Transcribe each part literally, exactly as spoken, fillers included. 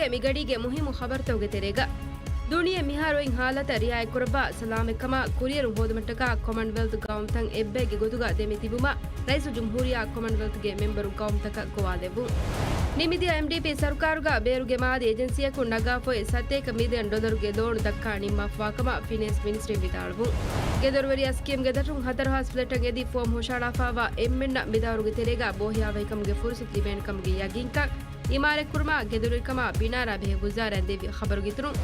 މިގަޑީގެ މުހިއްމު ޚަބަރުތަކުގެ ތެރޭގަ، ދުނިޔެ މިހާރު އޮތް ހާލަތަށް ރިއާޔަތްކުރައްވާ، ސަލާމަތްކަމާ ކުރިއެރުން ހޯދުމަށްޓަކާ ކޮމަންވެލްތު ގައުމުތައް އެއްބައެއްގެ ގޮތުގަ ދެމިތިބުމަށް ރައީސުލްޖުމްހޫރިއްޔާ ކޮމަންވެލްތުގެ މެމްބަރު ގައުމުތަކަށް ގޮވާލެއްވުން. ނިމިދިޔަ އެމްޑީޕީ ސަރުކާރުގަ ބޭރުގެ މާލީ އެޖެންސީއަކުން ނަގާފައި ސަތޭކަ މިލިއަން ޑޮލަރުގެ ލޯނު ދައްކާ ނިންމާފަވާކަމަށް ފިނޭންސް މިނިސްޓްރީން ވިދާޅުވުން. ގެދޮރުވެރިޔާ ސްކީމްގެ ދަށުން ހަތަރު ހާސް ފްލެޓަށް އެދި ފޯމް ހުށަހަޅާފައިވާ އެންމެންނަށް މިދައުރުގެ ތެރޭގަ ބޯހިޔާވަހިކަމުގެ ފުރުސަތު ލިބޭނެކަމުގެ ޔަގީންކަން، އިމާރާތްކުރުމާ، ގެދޮރުވެރިކަމާ ބިނާރާ ބެހޭ ވުޒާރާއިން ދެއްވި ޚަބަރުގެ އިތުރުން،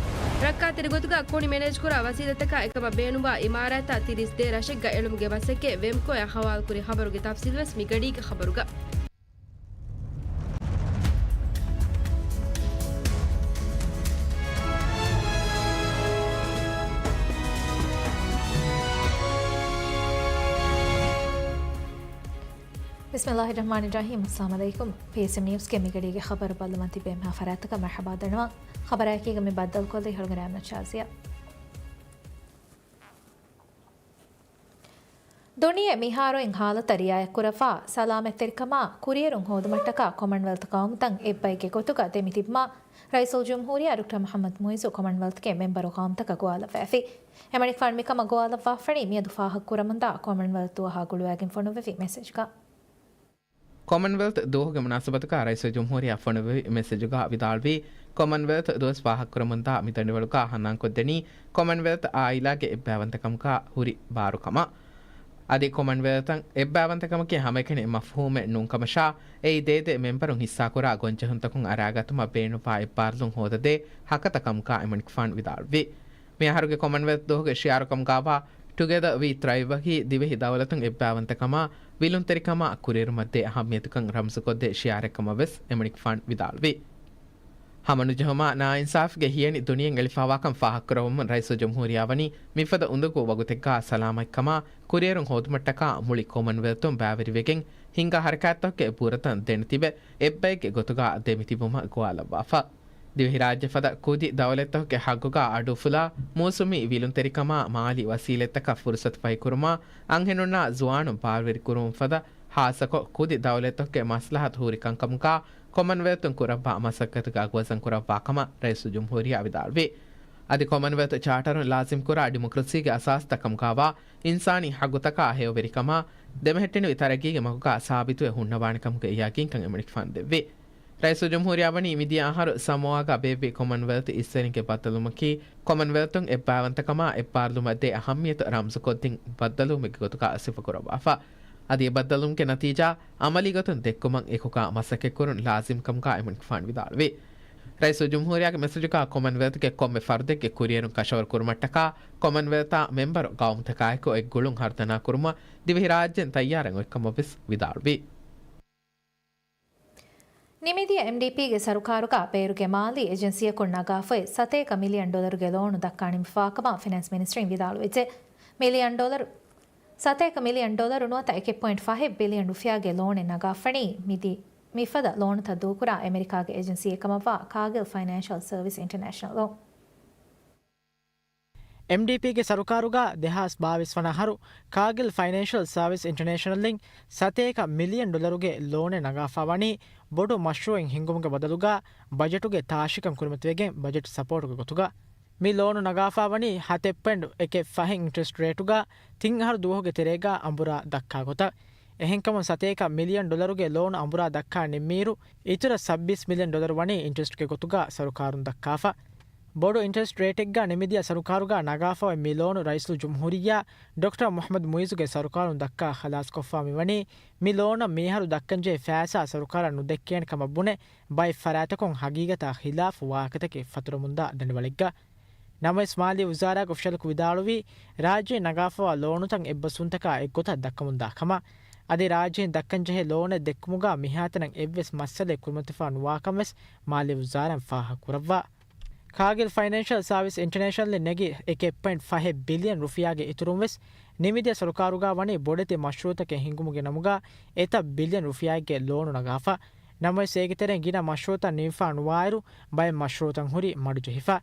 ރައްކާތެރި ގޮތުގަ ކުނި މެނޭޖްކުރާ ވަސީލަތަކާ އެކަމަށް ބޭނުންވާ އިމާރާތާ ތިރީސް ދޭއް ރަށެއްގަ އެޅުމުގެ މަސައްކަތް ވެމްކޯއާ ހަވާލުކުރި ޚަބަރުގެ ތަފްސީލްވެސް މިގަޑީގެ ޚަބަރުގަ. ބިސްމިއްލާހި ރަޙްމާނި ރަޙީމް. އައްސަލާމު ޢަލައިކުމް. ޕީއެސްއެމް ނިއުސްގެ މިގަޑީގެ ޚަބަރު ބައްލަވަން ތިބޭ މިހާ ފަރާތަކަށް މަރުޙަބާ ދަންނަވަން. ޚަބަރާއެކީގަ މި ބައްދަލުކޮށްލީ ހެޅުގެން ރާމްނަ ޝާޒިޔާ. ދުނިޔެ މިހާރު އޮތް ހާލަތަށް ރިއާޔަތްކުރައްވާ، ސަލާމަތްތެރިކަމާ ކުރިއެރުން ހޯދުމަށްޓަކާ ކޮމަންވެލްތު ގައުމުތައް އެއްބައެއްގެ ގޮތުގަ ދެމިތިބުމަށް ރައީސުލްޖުމްހޫރިއްޔާ ޑޮކްޓަރ މުޙައްމަދު މުޢިއްޒު ކޮމަންވެލްތުގެ މެމްބަރު ގައުމުތަކަށް ގޮވާލައްވައިފި. އެމަނިކުފާނު މިކަމަށް ގޮވާލައްވާފަނީ މިއަދު ފާހަގަކުރަމުންދާ ކޮމަންވެލްތު ދުވަހާ ގުޅުވާގެން ފޮނުއްވެވި މެސެޖްގަ. ކޮމަންވެލްތު ދުވަހުގެ މުނާސަބަތުގަ ރައީސުލްޖުމްހޫރިއްޔާ ފޮނުއްވެވި މެސެޖުގަ ވިދާޅުވީ، ކޮމަންވެލްތު ދުވަސް ފާހަގަކުރަމުންދާ މި ދަނޑިވަޅުގަ ހަނދާންކޮށްދެނީ ކޮމަންވެލްތު އާއިލާގެ އެއްބައިވަންތަކަމުގަ ހުރި ބާރުކަމަށް. އަދި ކޮމަންވެލްތަށް އެއްބައިވަންތަކަމަކީ ހަމައެކަނި މަފްހޫމެއް ނޫންކަމަށާ، އެއީ ދޭދޭ މެމްބަރުން ހިއްސާކުރާ ގޮންޖެހުންތަކުން އަރާގަތުމަށް ބޭނުންވާ އެއްބާރުލުން ހޯދަދޭ ހަކަތަ ކަމުގަ އެމަނިކުފާނު ވިދާޅުވި. މިއަހަރުގެ ކޮމަންވެލްތު ދުވަހުގެ ޝިއާރުކަމުގައިވާ ޓުގެދަ ވީ ތްރައިވްއަކީ ދިވެހި ދައުލަތުން އެއްބައިވަންތަކަމާ ވިލުންތެރިކަމާ ކުރިއެރުމަށްދޭ އަހައްމިޔަތުކަން ރަމްޒުކޮށްދޭ ޝިއާރެއްކަމަށްވެސް އެމަނިކުފާނު ވިދާޅުވި. ހަމަނުޖެހުމާ ނާއިންސާފުގެ ހިޔަނި ދުނިޔެއަށް އެޅިފައިވާކަން ފާހަގަކުރައްވަމުން ރައީސުލްޖުމްހޫރިއްޔާ ވަނީ މިފަދަ އުނދަގޫ ވަގުތެއްގަ ސަލާމަތްކަމާ ކުރިއެރުން ހޯދުމަށްޓަކާ މުޅި ކޮމަންވެލްތުން ބައިވެރިވެގެން ހިންގާ ހަރަކާތްތަކުގެ ބުރަތަން ދެނެތިބެ އެއްބައެއްގެ ގޮތުގަ ދެމިތިބުމަށް ގޮވާލައްވާފަ. ދިވެހިރާއްޖެ ފަދަ ކުދި ދައުލަތްތަކުގެ ހައްގުގަ އަޑުއުފުލާ، މޫސުމީ ވިލުންތެރިކަމާ މާލީ ވަސީލަތްތަކަށް ފުރުސަތު ފަހިކުރުމާ، އަންހެނުންނާ ޒުވާނުން ބާރުވެރިކުރުމުން ފަދަ، ހާއްސަކޮށް ކުދި ދައުލަތްތަކުގެ މަސްލަހަތު ހުރި ކަންކަމުގަ ކޮމަންވެލްތުން ކުރައްވާ މަސައްކަތުގެ އަގުވަޒަން ކުރައްވާ ކަމަށް ރައީސުލްޖުމްހޫރިއްޔާ ވިދާޅުވި. އަދި ކޮމަންވެލްތު ޗާޓަރުން ލާޒިމްކުރާ ޑިމޮކްރަސީގެ އަސާސްތައް ކަމުގައިވާ އިންސާނީ ހައްގުތަކާ ހެޔޮވެރިކަމާ، ދެމެހެއްޓެނިވި ތަރައްގީގެ މަގުގަ ސާބިތުވެ ހުންނަވާނެކަމުގެ ޔަގީންކަން އެމަނިކުފާނު ދެއްވި. ރައީސުލްޖުމްހޫރިއްޔާ ވަނީ މިދިޔަ އަހަރު ސަމޯއާގަ ބޭއްވި ކޮމަންވެލްތު އިސްވެރިންގެ ބައްދަލުވުމަކީ، ކޮމަންވެލްތުން އެއްބައިވަންތަކަމާ އެއްބާރުލުމަށްދޭ އަހައްމިޔަތު ރަމްޒުކޮށްދިން ބައްދަލުވުމެއްގެ ގޮތުގަ ސިފަކުރައްވާފަ. އަދި އެ ބައްދަލުވުމުގެ ނަތީޖާ އަމަލީ ގޮތުން ދެއްކުމަށް އެކުގަ މަސައްކަތްކުރުން ލާޒިމްކަމުގަ އެމަނިކުފާނު ވިދާޅުވި. ރައީސުލްޖުމްހޫރިއްޔާގެ މެސެޖުގަ ކޮމަންވެލްތުގެ ކޮންމެ ފަރުދެއްގެ ކުރިއެރުން ކަށަވަރު ކުރުމަށްޓަކާ ކޮމަންވެލްތާ މެމްބަރު ގައުމުތަކާއެކު އެއްގުޅުން ހަރުދަނާ ކުރުމަށް ދިވެހިރާއްޖޭން ތައްޔާރަށް އޮތްކަމަށްވެސް ވިދާޅުވި. ނިމިދިޔަ އެމްޑީޕީގެ ސަރުކާރުގަ ބޭރުގެ މާލީ އެޖެންސީއަކުން ނަގާފައި ސަތޭކަ މިލިއަން ޑޮލަރުގެ ލޯނު ދައްކާ ނިންމަފައިވާކަމަށް ފިނޭންސް މިނިސްޓްރީން ވިދާޅުވެއްޖެ. މިލިއަން ޑޮލަރު، ސަތޭކަ މިލިއަން ޑޮލަރު ނުވަތަ އެކެއް ޕޮއިންޓް ފަހެއް ބިލިއަން ރުފިޔާގެ ލޯނެއް ނަގާފަނީ މިދި، މިފަދަ ލޯނުތައް ދޫކުރާ އެމެރިކާގެ އެޖެންސީއެއް ކަމަށްވާ ކާގިލް ފައިނޭންޝަލް ސަރވިސް އިންޓަނޭޝަނަލް. އެމްޑީޕީގެ ސަރުކާރުގަ ދެހާސް ބާވީސް ވަނަ އަހަރު ކާގިލް ފައިނޭންޝަލް ސަރވިސް އިންޓަނޭޝަނަލްއިން ސަތޭކަ މިލިއަން ޑޮލަރުގެ ލޯނެއް ނަގާފަ ވަނީ ބޮޑު މަޝްރޫއެއް ހިންގުމުގެ ބަދަލުގަ ބަޖެޓުގެ ތާށިކަން ކުރިމަތިވެގެން ބަޖެޓް ސަޕޯޓުގެ ގޮތުގަ. މި ލޯނު ނަގާފަ ވަނީ ހަތެއް ޕޮއިންޓް އެކެއް ފަހެއް އިންޓްރެސްޓް ރޭޓުގަ ތިން އަހަރު ދުވަހުގެ ތެރޭގަ އަނބުރާ ދައްކާ ގޮތަށް. އެހެންކަމުން ސަތޭކަ މިލިއަން ޑޮލަރުގެ ލޯނު އަނބުރާ ދައްކާ ނިންމިއިރު، އިތުރަށް ސައްބީސް މިލިއަން ޑޮލަރު ވަނީ އިންޓްރެސްޓްގެ ގޮތުގަ ސަރުކާރުން ދައްކާފަ. ބޮޑު އިންޓްރެސްޓް ރޭޓެއްގަ ނިމިދިޔަ ސަރުކާރުގަ ނަގާފައި މި ލޯނު ރައީސުލްޖުމްހޫރިއްޔާ ޑޮކްޓަރ މުޙައްމަދު މުޢިއްޒުގެ ސަރުކާރުން ދައްކާ ޚަލާސްކޮށްފަ މިވަނީ، މި ލޯނަށް މިއަހަރު ދައްކަންޖެހޭ ފައިސާ ސަރުކާރަށް ނުދެއްކޭނެ ކަމަށް ބުނެ، ބައެއް ފަރާތަކުން ހަގީގަތާ ޚިލާފު ވާހަކަތަކެއް ފަތުރަމުންދާ ދަނޑިވަޅެއްގަ. ނަމަވެސް، މާލީ ވުޒާރާގެ އޮފިޝަލަކު ވިދާޅުވީ، ރާއްޖެ ނަގާފަވާ ލޯނުތައް އެއްބަސްވުންތަކާ އެއްގޮތަށް ދައްކަމުންދާ ކަމަށް. އަދި ރާއްޖެ ދައްކަންޖެހޭ ލޯނެއް ދެއްކުމުގަ މިހާތަނަށް އެއްވެސް މައްސަލައެއް ކުރިމަތިފަ ނުވާކަން ވެސް މާލީ ވުޒާރާއިން ފާހަގަ ކުރައްވާ. ކާގިލް ފައިނޭންޝަލް ސާވިސް އިންޓަނޭޝަނަލް ނެގި އެކެއް ޕޮއިންޓް ފަހެއް ބިލިއަން ރުފިޔާގެ އިތުރުން ވެސް ނިމިދިޔަ ސަރުކާރުގަ ވަނީ ބޮޑެތި މަޝްރޫއުތަކެއް ހިންގުމުގެ ނަމުގަ އެތައް ބިލިއަން ރުފިޔާއެއްގެ ލޯނު ނަގާފަ. ނަމަވެސް، އޭގެ ތެރެއިން ގިނަ މަޝްރޫއުތައް ނިމިފަ ނުވާއިރު، ބައެއް މަޝްރޫއުތައް ހުރީ މަޑުޖެހިފަ.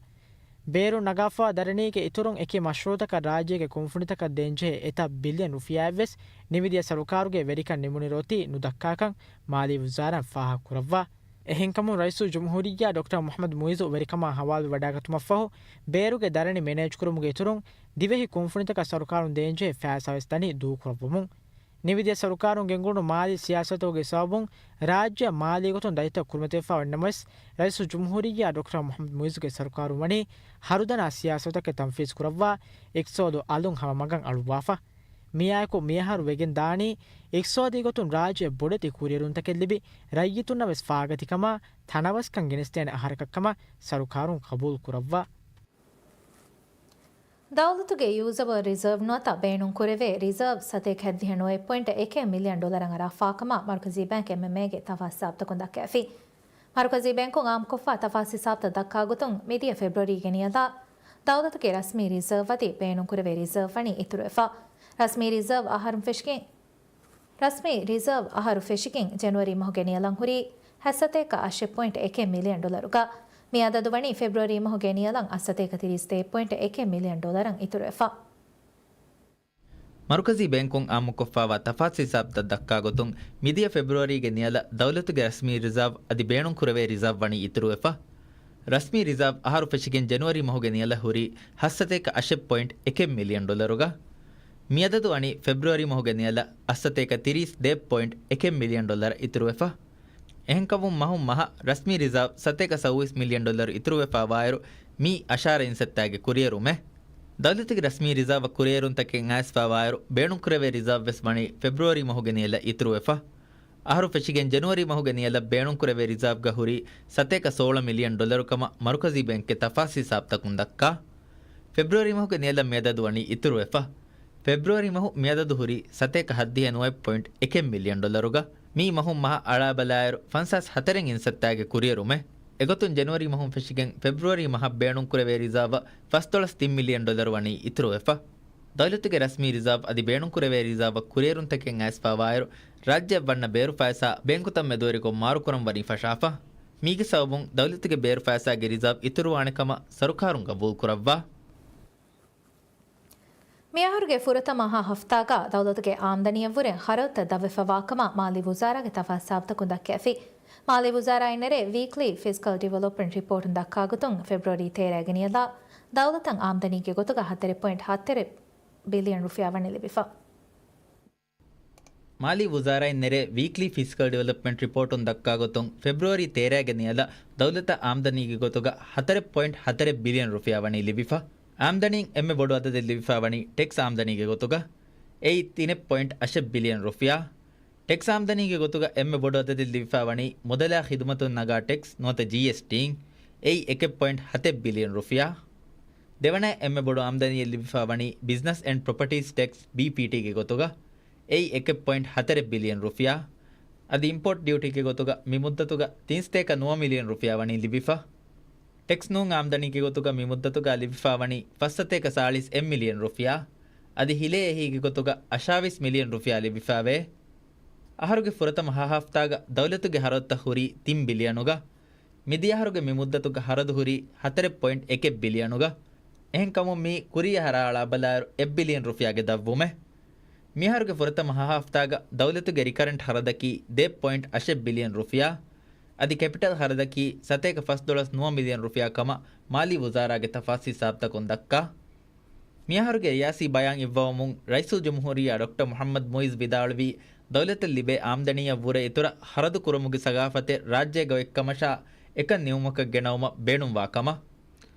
ބޭރުން ނަގާފަވާ ދަރަނީގެ އިތުރުން އެކި މަޝްރޫއުތަކަށް ރާއްޖޭގެ ކުންފުނިތަކަށް ދޭންޖެހޭ އެތައް ބިލިއަން ރުފިޔާއެއްވެސް ނިމިދިޔަ ސަރުކާރުގެ ވެރިކަން ނިމުނިރު އޮތީ ނުދައްކާކަން މާލީ ވުޒާރާއިން ފާހަގަކުރައްވާ. އެހެންކަމުން ރައީސުލްޖުމްހޫރިއްޔާ ޑޮކްޓަރ މުޙައްމަދު މުޢިއްޒު ވެރިކަމާ ހަވާލުވެވަޑައިގަތުމަށްފަހު، ބޭރުގެ ދަރަނި މެނޭޖްކުރުމުގެ އިތުރުން، ދިވެހި ކުންފުނިތަކަށް ސަރުކާރުން ދޭންޖެހޭ ފައިސާވެސް ދަނީ ދޫކުރައްވަމުން. ނިވިދިޔަ ސަރުކާރުން ގެންގުޅުނު މާލީ ސިޔާސަތުގެ ސަބަބުން، ރާއްޖެއަށް މާލީ ގޮތުން ދަތިތައް ކުރިމަތިވެފަ އޮންނަމަވެސް، ރައީސުލްޖުމްހޫރިއްޔާ ޑޮކްޓަރ މުޙައްމަދު މުޢިއްޒުގެ ސަރުކާރުން ވަނީ ހަރުދަނާ ސިޔާސަތުތަކެއް ތަންފީޒު ކުރައްވާ، އިޤްތިޞާދު އަލުން ހަމަ މަގަށް އަޅުއްވާފަ. މިއާއެކު މިއަހަރު ވެގެން ދާނީ، އިޤްތިޞާދީ ގޮތުން ރާއްޖެ ބޮޑެތި ކުރިއެރުންތަކެއް ލިބި، ރައްޔިތުންނަށް ވެސް ފާގަތިކަމާ، ތަނަވަސްކަން ގެނެސްދޭނެ އަހަރަކަށްކަމަށް ސަރުކާރުން ޤަބޫލު ކުރައްވާ. ދައުލަތުގެ ޔޫޒަބަލް ރިޒާވް ނުވަތަ ބޭނުންކުރެވޭ ރިޒާވް ސަތޭކަ ހަތްދިހަ ނުވަ ޕޮއިންޓް އެކެއް މިލިއަން ޑޮލަރަށް އަރާފާކަމަށް މަރުކަޒީ ބޭންކް، އެމްއެމްއޭގެ ތަފާސް ހިސާބުތަކުން ދައްކައިފި. މަރުކަޒީ ބޭންކުން އާއްމުކޮށްފަ ތަފާސް ހިސާބުތައް ދައްކާ ގޮތުން، މިދިޔަ ފެބްރުއަރީގެ ނިޔަލަށް ދައުލަތުގެ ރަސްމީ ރިޒާވް އަދި ބޭނުންކުރެވޭ ރިޒާވް ވަނީ އިތުރުވެފަ. ރަސްމީ ރިޒާވް އަހަރުން ފެށިގެން، ރަސްމީ ރިޒާވް އަހަރު ފެށިގެން ޖެނުއަރީ މަހުގެ ނިޔަލަށް ހުރީ ހަތްސަތޭކަ އަށެއް ޕޮއިންޓް އެކެއް މިލިއަން ޑޮލަރުގަ، މި އަދަދު ވަނީ ފެބްރުއަރީ މަހުގެ ނިޔަލަށް އަށްސަތޭކަ ތިރީސް ދޭއް ޕޮއިންޓް އެކެއް މިލިއަން ޑޮލަރަށް އިތުރުވެފަ. މަރުކަޒީ ބޭންކުން އާއްމުކޮށްފައިވާ ތަފާސް ހިސާބުތައް ދައްކާ ގޮތުން، މިދިޔަ ފެބްރުއަރީގެ ނިޔަލަށް ދައުލަތުގެ ރަސްމީ ރިޒާވް އަދި ބޭނުންކުރެވޭ ރިޒާވް ވަނީ އިތުރުވެފަ. ރަސްމީ ރިޒާވް އަހަރު ފެށިގެން ޖެނުއަރީ މަހުގެ ނިޔަލަށް ހުރީ ހަތްސަތޭކަ އަށެއް ޕޮއިންޓް އެކެއް މިލިއަން ޑޮލަރުގަ، މިއަދަދު ވަނީ ފެބްރުއަރީ މަހުގެ ނިޔަލަށް އަށްސަތޭކަ ތިރީސް ދޭއް ޕޮއިންޓް އެކެއް މިލިއަން ޑޮލަރަށް އިތުރުވެފަ. އެހެންކަމުން މަހުން މަހަށް ރަސްމީ ރިޒާވް ސަތޭކަ ސައުވީސް މިލިއަން ޑޮލަރު އިތުރުވެފައިވާއިރު، މީ އަށާރަ އިން ސައްތާގެ ކުރިއެރުމެއް. ދައުލަތުގެ ރަސްމީ ރިޒާވަށް ކުރިއެރުންތަކެއް އައިސްފައިވާއިރު، ބޭނުންކުރެވޭ ރިޒާވް ވެސް ވަނީ ފެބްރުއަރީ މަހުގެ ނިޔަލަށް އިތުރުވެފަ. އަހަރު ފެށިގެން ޖެނުއަރީ މަހުގެ ނިޔަލަށް ބޭނުންކުރެވޭ ރިޒާވްގަ ހުރީ ސަތޭކަ ސޯޅަ މިލިއަން ޑޮލަރު ކަމަށް މަރުކަޒީ ބޭންކްގެ ތަފާސް ހިސާބުތަކުން ދައްކާ. ފެބްރުއަރީ މަހުގެ ނިޔަލަށް މިއަދަދު ވަނީ އިތުރުވެފަ. ފެބްރުއަރީ މަހު މިއަދަދު ހުރީ ސަތޭކަ ހަތްދިހަ ނުވަ ޕޮއިންޓް އެކެއް މިލިއަން ޑޮލަރުގަ، މީ މަހުން މަހަށް އަޅާބަލާއިރު، ފަންސާސް ހަތަރެއް އިން ސައްތާގެ ކުރިއެރުމެއް. އެގޮތުން ޖެނުއަރީ މަހުން ފެށިގެން ފެބްރުއަރީ މަހަށް ބޭނުންކުރެވޭ ރިޒާވަށް ފަސްދޮޅަސް ތިން މިލިއަން ޑޮލަރު ވަނީ އިތުރުވެފަ. ދައުލަތުގެ ރަސްމީ ރިޒާވް އަދި ބޭނުންކުރެވޭ ރިޒާވަށް ކުރިއެރުންތަކެއް އައިސްފައިވާއިރު، ރާއްޖެއަށް ވަންނަ ބޭރު ފައިސާ ބޭންކުތައް މެދުވެރިކޮށް މާރުކުރަން ވަނީ ފަށާފަ. މީގެ ސަބަބުން ދައުލަތުގެ ބޭރު ފައިސާގެ ރިޒާވް އިތުރުވާނެ ކަމަށް ސަރުކާރުން ގަބޫލުކުރައްވާ. މިއަހަރުގެ ފުރަތަމަ ހަ ހަފްތާގަ ދައުލަތުގެ އާމްދަނީއަށްވުރެ ޚަރަދުތައް ދަށްވެފަވާކަމަށް މާލީ ވުޒާރާގެ ތަފާސް ހިސާބުތަކުން ދައްކައިފި. މާލީ ވުޒާރާއިން ނެރޭ ވީކްލީ ފިސްކަލް ޑިވެލޮޕްމަންޓް ރިޕޯޓުން ދައްކާގޮތުން ފެބްރުއަރީ ތޭރައިގެ ނިޔަލަށް ދައުލަތަށް އާމްދަނީގެ ގޮތުގަ ހަތަރެއް ޕޮއިންޓް ހަތަރެއް ބިލިއަން ރުފިޔާ ވަނީ ލިބިފަ. މާލީ ވުޒާރާއިން ނެރޭ ވީކްލީ ފިސްކަލް ޑިވެލޮޕްމަންޓް ރިޕޯޓުން ދައްކާގޮތުން ފެބްރުއަރީ ތޭރައިގެ ނިޔަލަށް ދައުލަތަށް އާމްދަނީގެ ގޮތުގަ ހަތަރެއް ޕޮއިންޓް ހަތަރެއް ބިލިއަން ރުފިޔާ ވަނީ ލިބިފަ. އާމްދަނީން އެންމެ ބޮޑު އަދަދެއް ލިބިފަ ވަނީ ޓެކްސް އާމްދަނީގެ ގޮތުގަ. އެއީ ތިނެއް ޕޮއިންޓް އަށެއް ބިލިއަން ރުފިޔާ. ޓެކްސް އާމްދަނީގެ ގޮތުގަ އެންމެ ބޮޑު އަދަދެއް ލިބިފަ ވަނީ މުދަލާ ޚިދުމަތުން ނަގާ ޓެކްސް ނުވަތަ ޖީއެސްޓީން. އެއީ އެކެއް ޕޮއިންޓް ހަތެއް ބިލިއަން ރުފިޔާ. ދެވަނަ އެންމެ ބޮޑު އާމްދަނީއެއް ލިބިފަ ވަނީ ބިޒްނަސް އެންޑް ޕްރޮޕަޓީސް ޓެކްސް، ބީޕީޓީގެ ގޮތުގަ. އެއީ އެކެއް ޕޮއިންޓް ހަތަރެއް ބިލިއަން ރުފިޔާ. އަދި އިމްޕޯޓް ޑިއުޓީގެ ގޮތުގަ މި މުއްދަތުގަ ތިން ސަތޭކަ ނުވަ މިލިއަން ރުފިޔާ ވަނީ ލިބިފަ. ޓެކްސް ނޫން އާމްދަނީގެ ގޮތުގަ މި މުއްދަތުގަ ލިބިފަ ވަނީ ފަސް ސަތޭކަ ސާޅީސް އެއް މިލިއަން ރުފިޔާ. އަދި ހިލޭ އެހީގެ ގޮތުގަ އަށާވީސް މިލިއަން ރުފިޔާ ލިބިފަވޭ. އަހަރުގެ ފުރަތަމަ ހަ ހަފްތާގަ ދައުލަތުގެ ހަރަދުތައް ހުރީ ތިން ބިލިއަނުގަ. މިދިޔަ އަހަރުގެ މި މުއްދަތުގަ ހަރަދު ހުރީ ހަތަރެއް ޕޮއިންޓް އެކެއް ބިލިއަނުގަ. އެހެންކަމުން މީ ކުރީ އަހަރާ އަޅާބަލާއިރު އެއް ބިލިއަން ރުފިޔާގެ ދަށްވުމެއް. މިއަހަރުގެ ފުރަތަމަ ހަ ހަފްތާގަ ދައުލަތުގެ ރިކަރެންޓް ހަރަދަކީ ދޭއް ޕޮއިންޓް އަށެއް ބިލިއަން ރުފިޔާ. އަދި ކެޕިޓަލް ހަރަދަކީ ސަތޭކަ ފަސްދޮޅަސް ނުވަ މިލިއަން ރުފިޔާ ކަމަށް މާލީ ވުޒާރާގެ ތަފާސް ހިސާބުތަކުން ދައްކާ. މިއަހަރުގެ ރިޔާސީ ބަޔާން އިއްވަވަމުން ރައީސުލްޖުމްހޫރިއްޔާ ޑޮކްޓަރ މުޙައްމަދު މުޢިއްޒު ވިދާޅުވީ، ދައުލަތަށް ލިބޭ އާމްދަނީއަށްވުރެ އިތުރަށް ހަރަދު ކުރުމުގެ ސަގާފަތެއް ރާއްޖޭގަ އޮތްކަމަށާ އެކަން ނިމުމަކަށް ގެނައުމަށް ބޭނުންވާ ކަމަށް.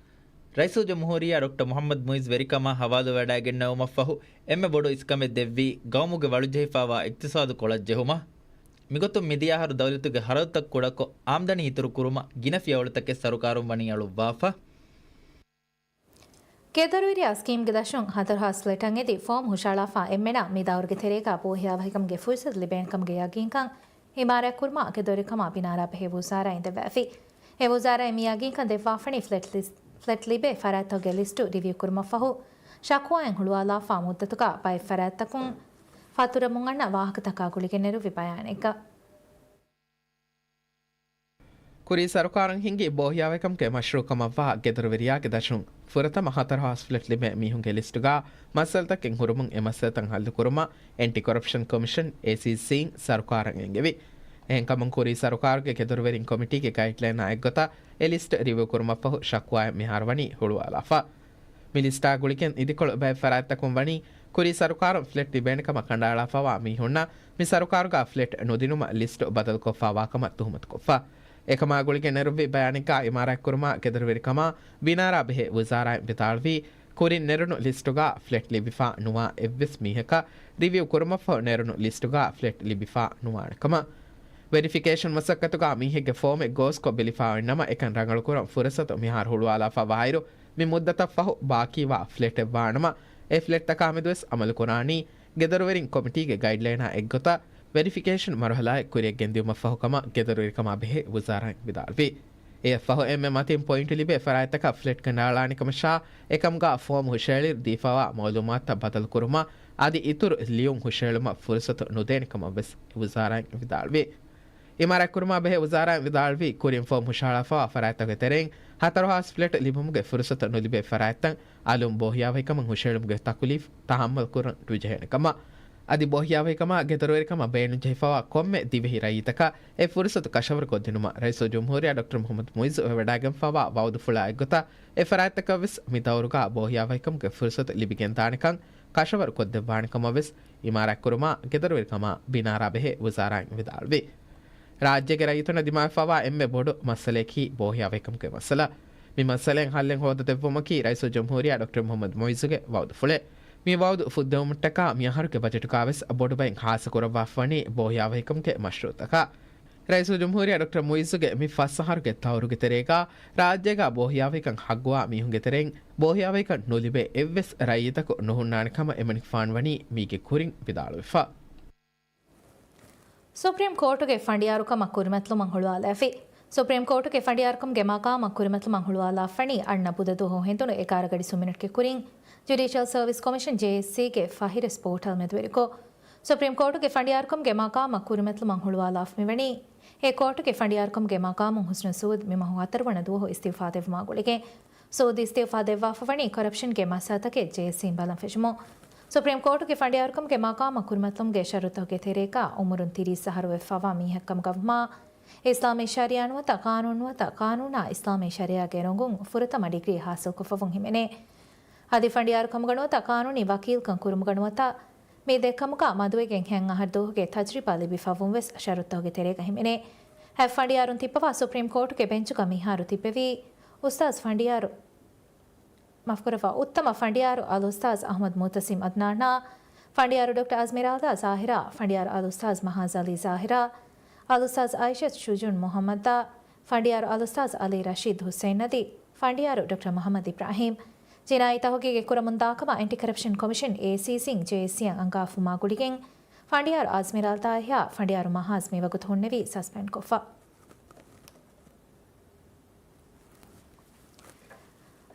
ރައީސުލްޖުމްހޫރިއްޔާ ޑޮކްޓަރ މުޙައްމަދު މުޢިއްޒު ވެރިކަމާ ހަވާލުވެވަޑައިގެންނެވުމަށްފަހު، އެންމެ ބޮޑު އިސްކަމެއް ދެއްވީ ގައުމުގެ ވަޅުޖެހިފައިވާ އިޤްތިޞާދު ކޮޅަށްޖެހުމަށް. މިގޮތުން މިދިޔަ އަހަރު ދައުލަތުގެ ހަރަދުތައް ކުޑަކޮށް، އާމްދަނީ އިތުރު ކުރުމަށް ގިނަ ފިޔަވަޅުތަކެއް ސަރުކާރުން ވަނީ އަޅުއްވާފަ. ގެދޮރުވެރިޔާ ސްކީމްގެ ދަށުން ހަތަރު ހާސް ފްލެޓަށް އެދި ފޯމް ހުށައަޅާފަ އެންމެނަށް މި ދައުރުގެ ތެރޭގަ ބޯހިޔާވަހިކަމުގެ ފުރުސަތު ލިބޭނެ ކަމުގެ ޔަގީންކަން އިމާރާތްކުރުމަށް ގެދޮރުވެރިކަމާ ބިނާރާ ބެހޭ ވުޒާރާއިން ދެއްވައިފި. އެ ވުޒާރާއިން މި ޔަގީންކަން ދެއްވާފަނީ ފްލެޓް ލިސް-، ފްލެޓް ލިބޭ ފަރާތްތަކުގެ ލިސްޓު ރިވިއު ކުރުމަށްފަހު، ޝަކުވާއިން ހުޅުވާލާފަ މުއްދަތުގަ ބައެއް ފަރާތްތަކުން ފަތުރަމުން އަންނަ ވާހަކަތަކާ ގުޅިގެންނެރުއްވި ބަޔާނެއްގަ. ކުރީ ސަރުކާރުން ހިންގި ބޯހިޔާވަހިކަމުގެ މަޝްރޫއުކަމަށްވާ ގެދޮރުވެރިޔާގެ ދަށުން ފުރަތަމަ ހަތަރު ހާސް ފްލެޓް ލިބޭ މީހުންގެ ލިސްޓުގަ މައްސަލަތަކެއް ހުރުމުން އެ މައްސަލަތައް ހައްލުކުރުމަށް އެންޓި ކޮރަޕްޝަން ކޮމިޝަން، އޭސީސީ، އިން ސަރުކާރަށް އެންގެވި. އެހެންކަމުން ކުރީ ސަރުކާރުގެ ގެދޮރުވެރިން ކޮމިޓީގެ ގައިޑްލައިނާ އެއްގޮތަށް އެ ލިސްޓް ރިވިއު ކުރުމަށްފަހު ޝަކުވާއެއް މިހާރު ވަނީ ހުޅުވާލާފަ. މި ލިސްޓާ ގުޅިގެން އިދިކޮޅު ބައެއް ފަރާތްތަކުން ވަނީ ކުރީ ސަރުކާރުން ފްލެޓް ލިބޭނެ ކަމަށް ކަނޑައަޅާފައިވާ މީހުންނަށް މި ސަރުކާރުގަ ފްލެޓް ނުދިނުމަށް ލިސްޓް ބަދަލުކޮށްފައިވާ ކަމަށް ތުހުމަތުކޮށްފަ. އެކަމާ ގުޅިގެން ނެރުއްވި ބަޔާނެއްގަ އިމާރާތްކުރުމާ، ގެދޮރުވެރިކަމާ، ބިނާރާ ބެހޭ ވުޒާރާއިން ވިދާޅުވީ، ކުރިން ނެރުނު ލިސްޓުގަ ފްލެޓް ލިބިފަ ނުވާ އެއްވެސް މީހަކަށް ރިވިއު ކުރުމަށްފަހު ނެރުނު ލިސްޓުގަ ފްލެޓް ލިބިފަ ނުވާނެ ކަމަށް. ވެރިފިކޭޝަން މަސައްކަތުގަ މީހެއްގެ ފޯމެއް ގޯސްކޮށް ބެލިފައި އޮތްނަމަ، އެކަން ރަނގަޅުކުރަން ފުރުސަތު މިހާރު ހުޅުވާލާފަ ވާއިރު، މި މުއްދަތަށް ފަހު ބާކީވާ ފްލެޓެއް ވާނަމަ، އެ ފްލެޓްތަކާ މެދުވެސް އަމަލުކުރާނީ ގެދޮރުވެރިން ކޮމިޓީގެ ގައިޑްލައިނާ އެއްގޮތަށް ވެރިފިކޭޝަން މަރުހަލާއެއް ކުރިއަށް ގެންދިއުމަށްފަހު ކަމަށް ގެދޮރުވެރިކަމާ ބެހޭ ވުޒާރާއިން ވިދާޅުވި. އެއަށްފަހު އެންމެ މަތިން ޕޮއިންޓު ލިބޭ ފަރާތްތަކަށް ފްލެޓް ކަނޑައަޅާނެ ކަމަށާ، އެކަމުގަ ފޯމް ހުށައެޅިއިރު ދީފައިވާ މައުލޫމާތުތައް ބަދަލުކުރުމަށް އަދި އިތުރު ލިޔުން ހުށައެޅުމަށް ފުރުސަތު ނުދޭނެ ކަމަށް ވެސް ވުޒާރާއިން ވިދާޅުވި. އިމާރާތްކުރުމާ ބެހޭ ވުޒާރާއިން ވިދާޅުވީ، ކުރިން ފޯމް ހުށަހަޅާފައިވާ ފަރާތްތަކުގެ ތެރެއިން ހަތަރު ހާސް ފްލެޓް ލިބުމުގެ ފުރުސަތު ނުލިބޭ ފަރާތްތައް އަލުން ބޯހިޔާވަހިކަމުން ހުށައެޅުމުގެ ތަކުލީފް ތަހައްމަލް ކުރަން ނުޖެހޭނެ ކަމަށް. އަދި ބޯހިޔާވަހިކަމާ ގެދޮރުވެރިކަމަށް ބޭނުންޖެހިފައިވާ ކޮންމެ ދިވެހި ރައްޔިތަކަށް އެ ފުރުސަތު ކަށަވަރުކޮށްދިނުމަށް ރައީސުލްޖުމްހޫރިއްޔާ ޑޮކްޓަރ މުޙައްމަދު މުޢިއްޒު ވެވަޑައިގެންފައިވާ ވަޢުދުފުޅާ އެއްގޮތަށް އެ ފަރާތްތަކަށްވެސް މި ދައުރުގަ ބޯހިޔާވަހިކަމުގެ ފުރުސަތު ލިބިގެންދާނެކަން ކަށަވަރުކޮށްދެއްވާނެ ކަމަށްވެސް އިމާރާތްކުރުމާ، ގެދޮރުވެރިކަމާ ބިނާރާ ބެހޭ ވުޒާރާއިން ވިދާޅުވި. ރާއްޖޭގެ ރައްޔިތުންނަށް ދިމާވެފައިވާ އެންމެ ބޮޑު މައްސަލަޔަކީ ބޯހިޔާވަހިކަމުގެ މައްސަލަ. މި މައްސަލައިން ހައްލެއް ހޯދަދެއްވުމަކީ ރައީސުލްޖުމްހޫރިއްޔާ ޑޮކްޓަރ މުޙައްމަދު މުޢިއްޒުގެ ވަޢުދުފުޅެއް. މި ވަޢުދު ފުއްދެވުމަށްޓަކާ މިއަހަރުގެ ބަޖެޓުގަވެސް ބޮޑުބައިން ހާއްސަކުރައްވާފަވަނީ ބޯހިޔާވަހިކަމުގެ މަޝްރޫޢުތަކަށް. ރައީސުލްޖުމްހޫރިއްޔާ ޑޮކްޓަރ މުޢިއްޒުގެ މި ފަސް އަހަރުގެ ދައުރުގެ ތެރޭގަ ރާއްޖޭގަ ބޯހިޔާވަހިކަން ހައްގުވާ މީހުންގެ ތެރެއިން ބޯހިޔާވަހިކަން ނުލިބޭ އެއްވެސް ރައްޔިތަކު ނުހުންނާނެ ކަމަށް އެމަނިކުފާނު ވަނީ މީގެ ކުރިން ވިދާޅުވެފަ. ސުޕްރީމް ކޯޓުގެ ފަނޑިޔާރުކަމަށް ކުރިމަތިލުމަށް ހުޅުވާލައިފި. ސުޕްރީމް ކޯޓުގެ ފަނޑިޔާރުކަމުގެ މަޤާމަށް ކުރިމަތިލުމަށް ހުޅުވާލާފަނީ އަންނަ ބުދަ ދުވަހު ހެނދުނު އެގާރަ ގަޑި ސުމިނެޓްގެ ކުރިން، ޖުޑިޝަލް ސަރވިސް ކޮމިޝަން، ޖޭއެސްސީގެ ފަހިރަސް ޕޯޓަލް މެދުވެރިކޮށް، ސުޕްރީމް ކޯޓުގެ ފަނޑިޔާރުކަމުގެ މަޤާމަށް ކުރިމަތިލުމަށް ހުޅުވާލާފަ މިވަނީ، އެ ކޯޓުގެ ފަނޑިޔާރުކަމުގެ މަޤާމުން ހުސްނު ސޫދް މި މަހު ހަތަރު ވަނަ ދުވަހު އިސްތިއުފާ ދެއްވުމާ ގުޅިގެން. ސޫދް އިސްތިއުފާ ދެއްވާފަ ވަނީ ކޮރަޕްޝަންގެ މައްސަލަތަކެއް ޖޭއެސްސީން ބަލަން ފެށުމުން. ސުޕްރީމް ކޯޓުގެ ފަނޑިޔާރުކަމުގެ މަޤާމަށް ކުރިމަތިލުމުގެ ޝަރުތުތަކުގެ ތެރޭގަ އުމުރުން ތިރީސް އަހަރު ވެފައިވާ މީހެއް ކަމުގަވުމާ، އިސްލާމީ ޝަރީޢާ ނުވަތަ ޤާނޫނު ނުވަތަ ޤާނޫނާ އިސްލާމީ ޝަރީޢާގެ ރޮނގުން ފުރަތަމަ ޑިގްރީ ހާސިލްކޮށްފަވުން ހިމެނޭ. އަދި ފަނޑިޔާރުކަމުގަ ނުވަތަ ޤާނޫނީ ވަކީލްކަން ކުރުމުގަ ނުވަތަ މި ދެ ކަމުގަ މަދުވެގެން ހަތް އަހަރު ދުވަހުގެ ތަޖްރިބާ ލިބިފަވުން ވެސް ޝަރުތުތަކުގެ ތެރޭގަ ހިމެނޭ. ހަތް ފަނޑިޔާރުން ތިއްބަވާ ސުޕްރީމް ކޯޓުގެ ބެންޗުގަ މިހާރު ތިއްބެވީ އުސްތާޒް ފަނޑިޔާރު، މާފުކުރައްވާ، އުއްތަމަ ފަނޑިޔާރު އަލްއުސްތާޒް އަޙްމަދު މުޢުތަސިމް އަދްނާނާ، ފަނޑިޔާރު ޑޮކްޓަރ އަޒްމިރާލްދާ ޒާހިރާ، ފަނޑިޔާރު އަލްއުސްތާޒް މަހާޒް އަލީ ޒާހިރާ، އަލްއުސްތާޒް އައިޝަތު ޝުޖޫން މުޙައްމަދާ، ފަނޑިޔާރު އަލްއުސްތާޒް އަލީ ރަޝީދު ހުސެއިން އަދި ފަނޑިޔާރު ޑޮކްޓަރ މުޙައްމަދު އިބްރާހީމް. ޖިނާއީ ތަހުގީގެއް ކުރަމުންދާކަމަށް އެންޓި ކަރަޕްޝަން ކޮމިޝަން، އޭސީސީން ޖޭއެސްސީއަށް އަންގާފުމާ ގުޅިގެން، ފަނޑިޔާރު އަޒްމިރާލްދާއާ ފަނޑިޔާރު މަހާޒް މިވަގުތު ހުންނެވީ ސަސްޕެންޑްކޮށްފަ.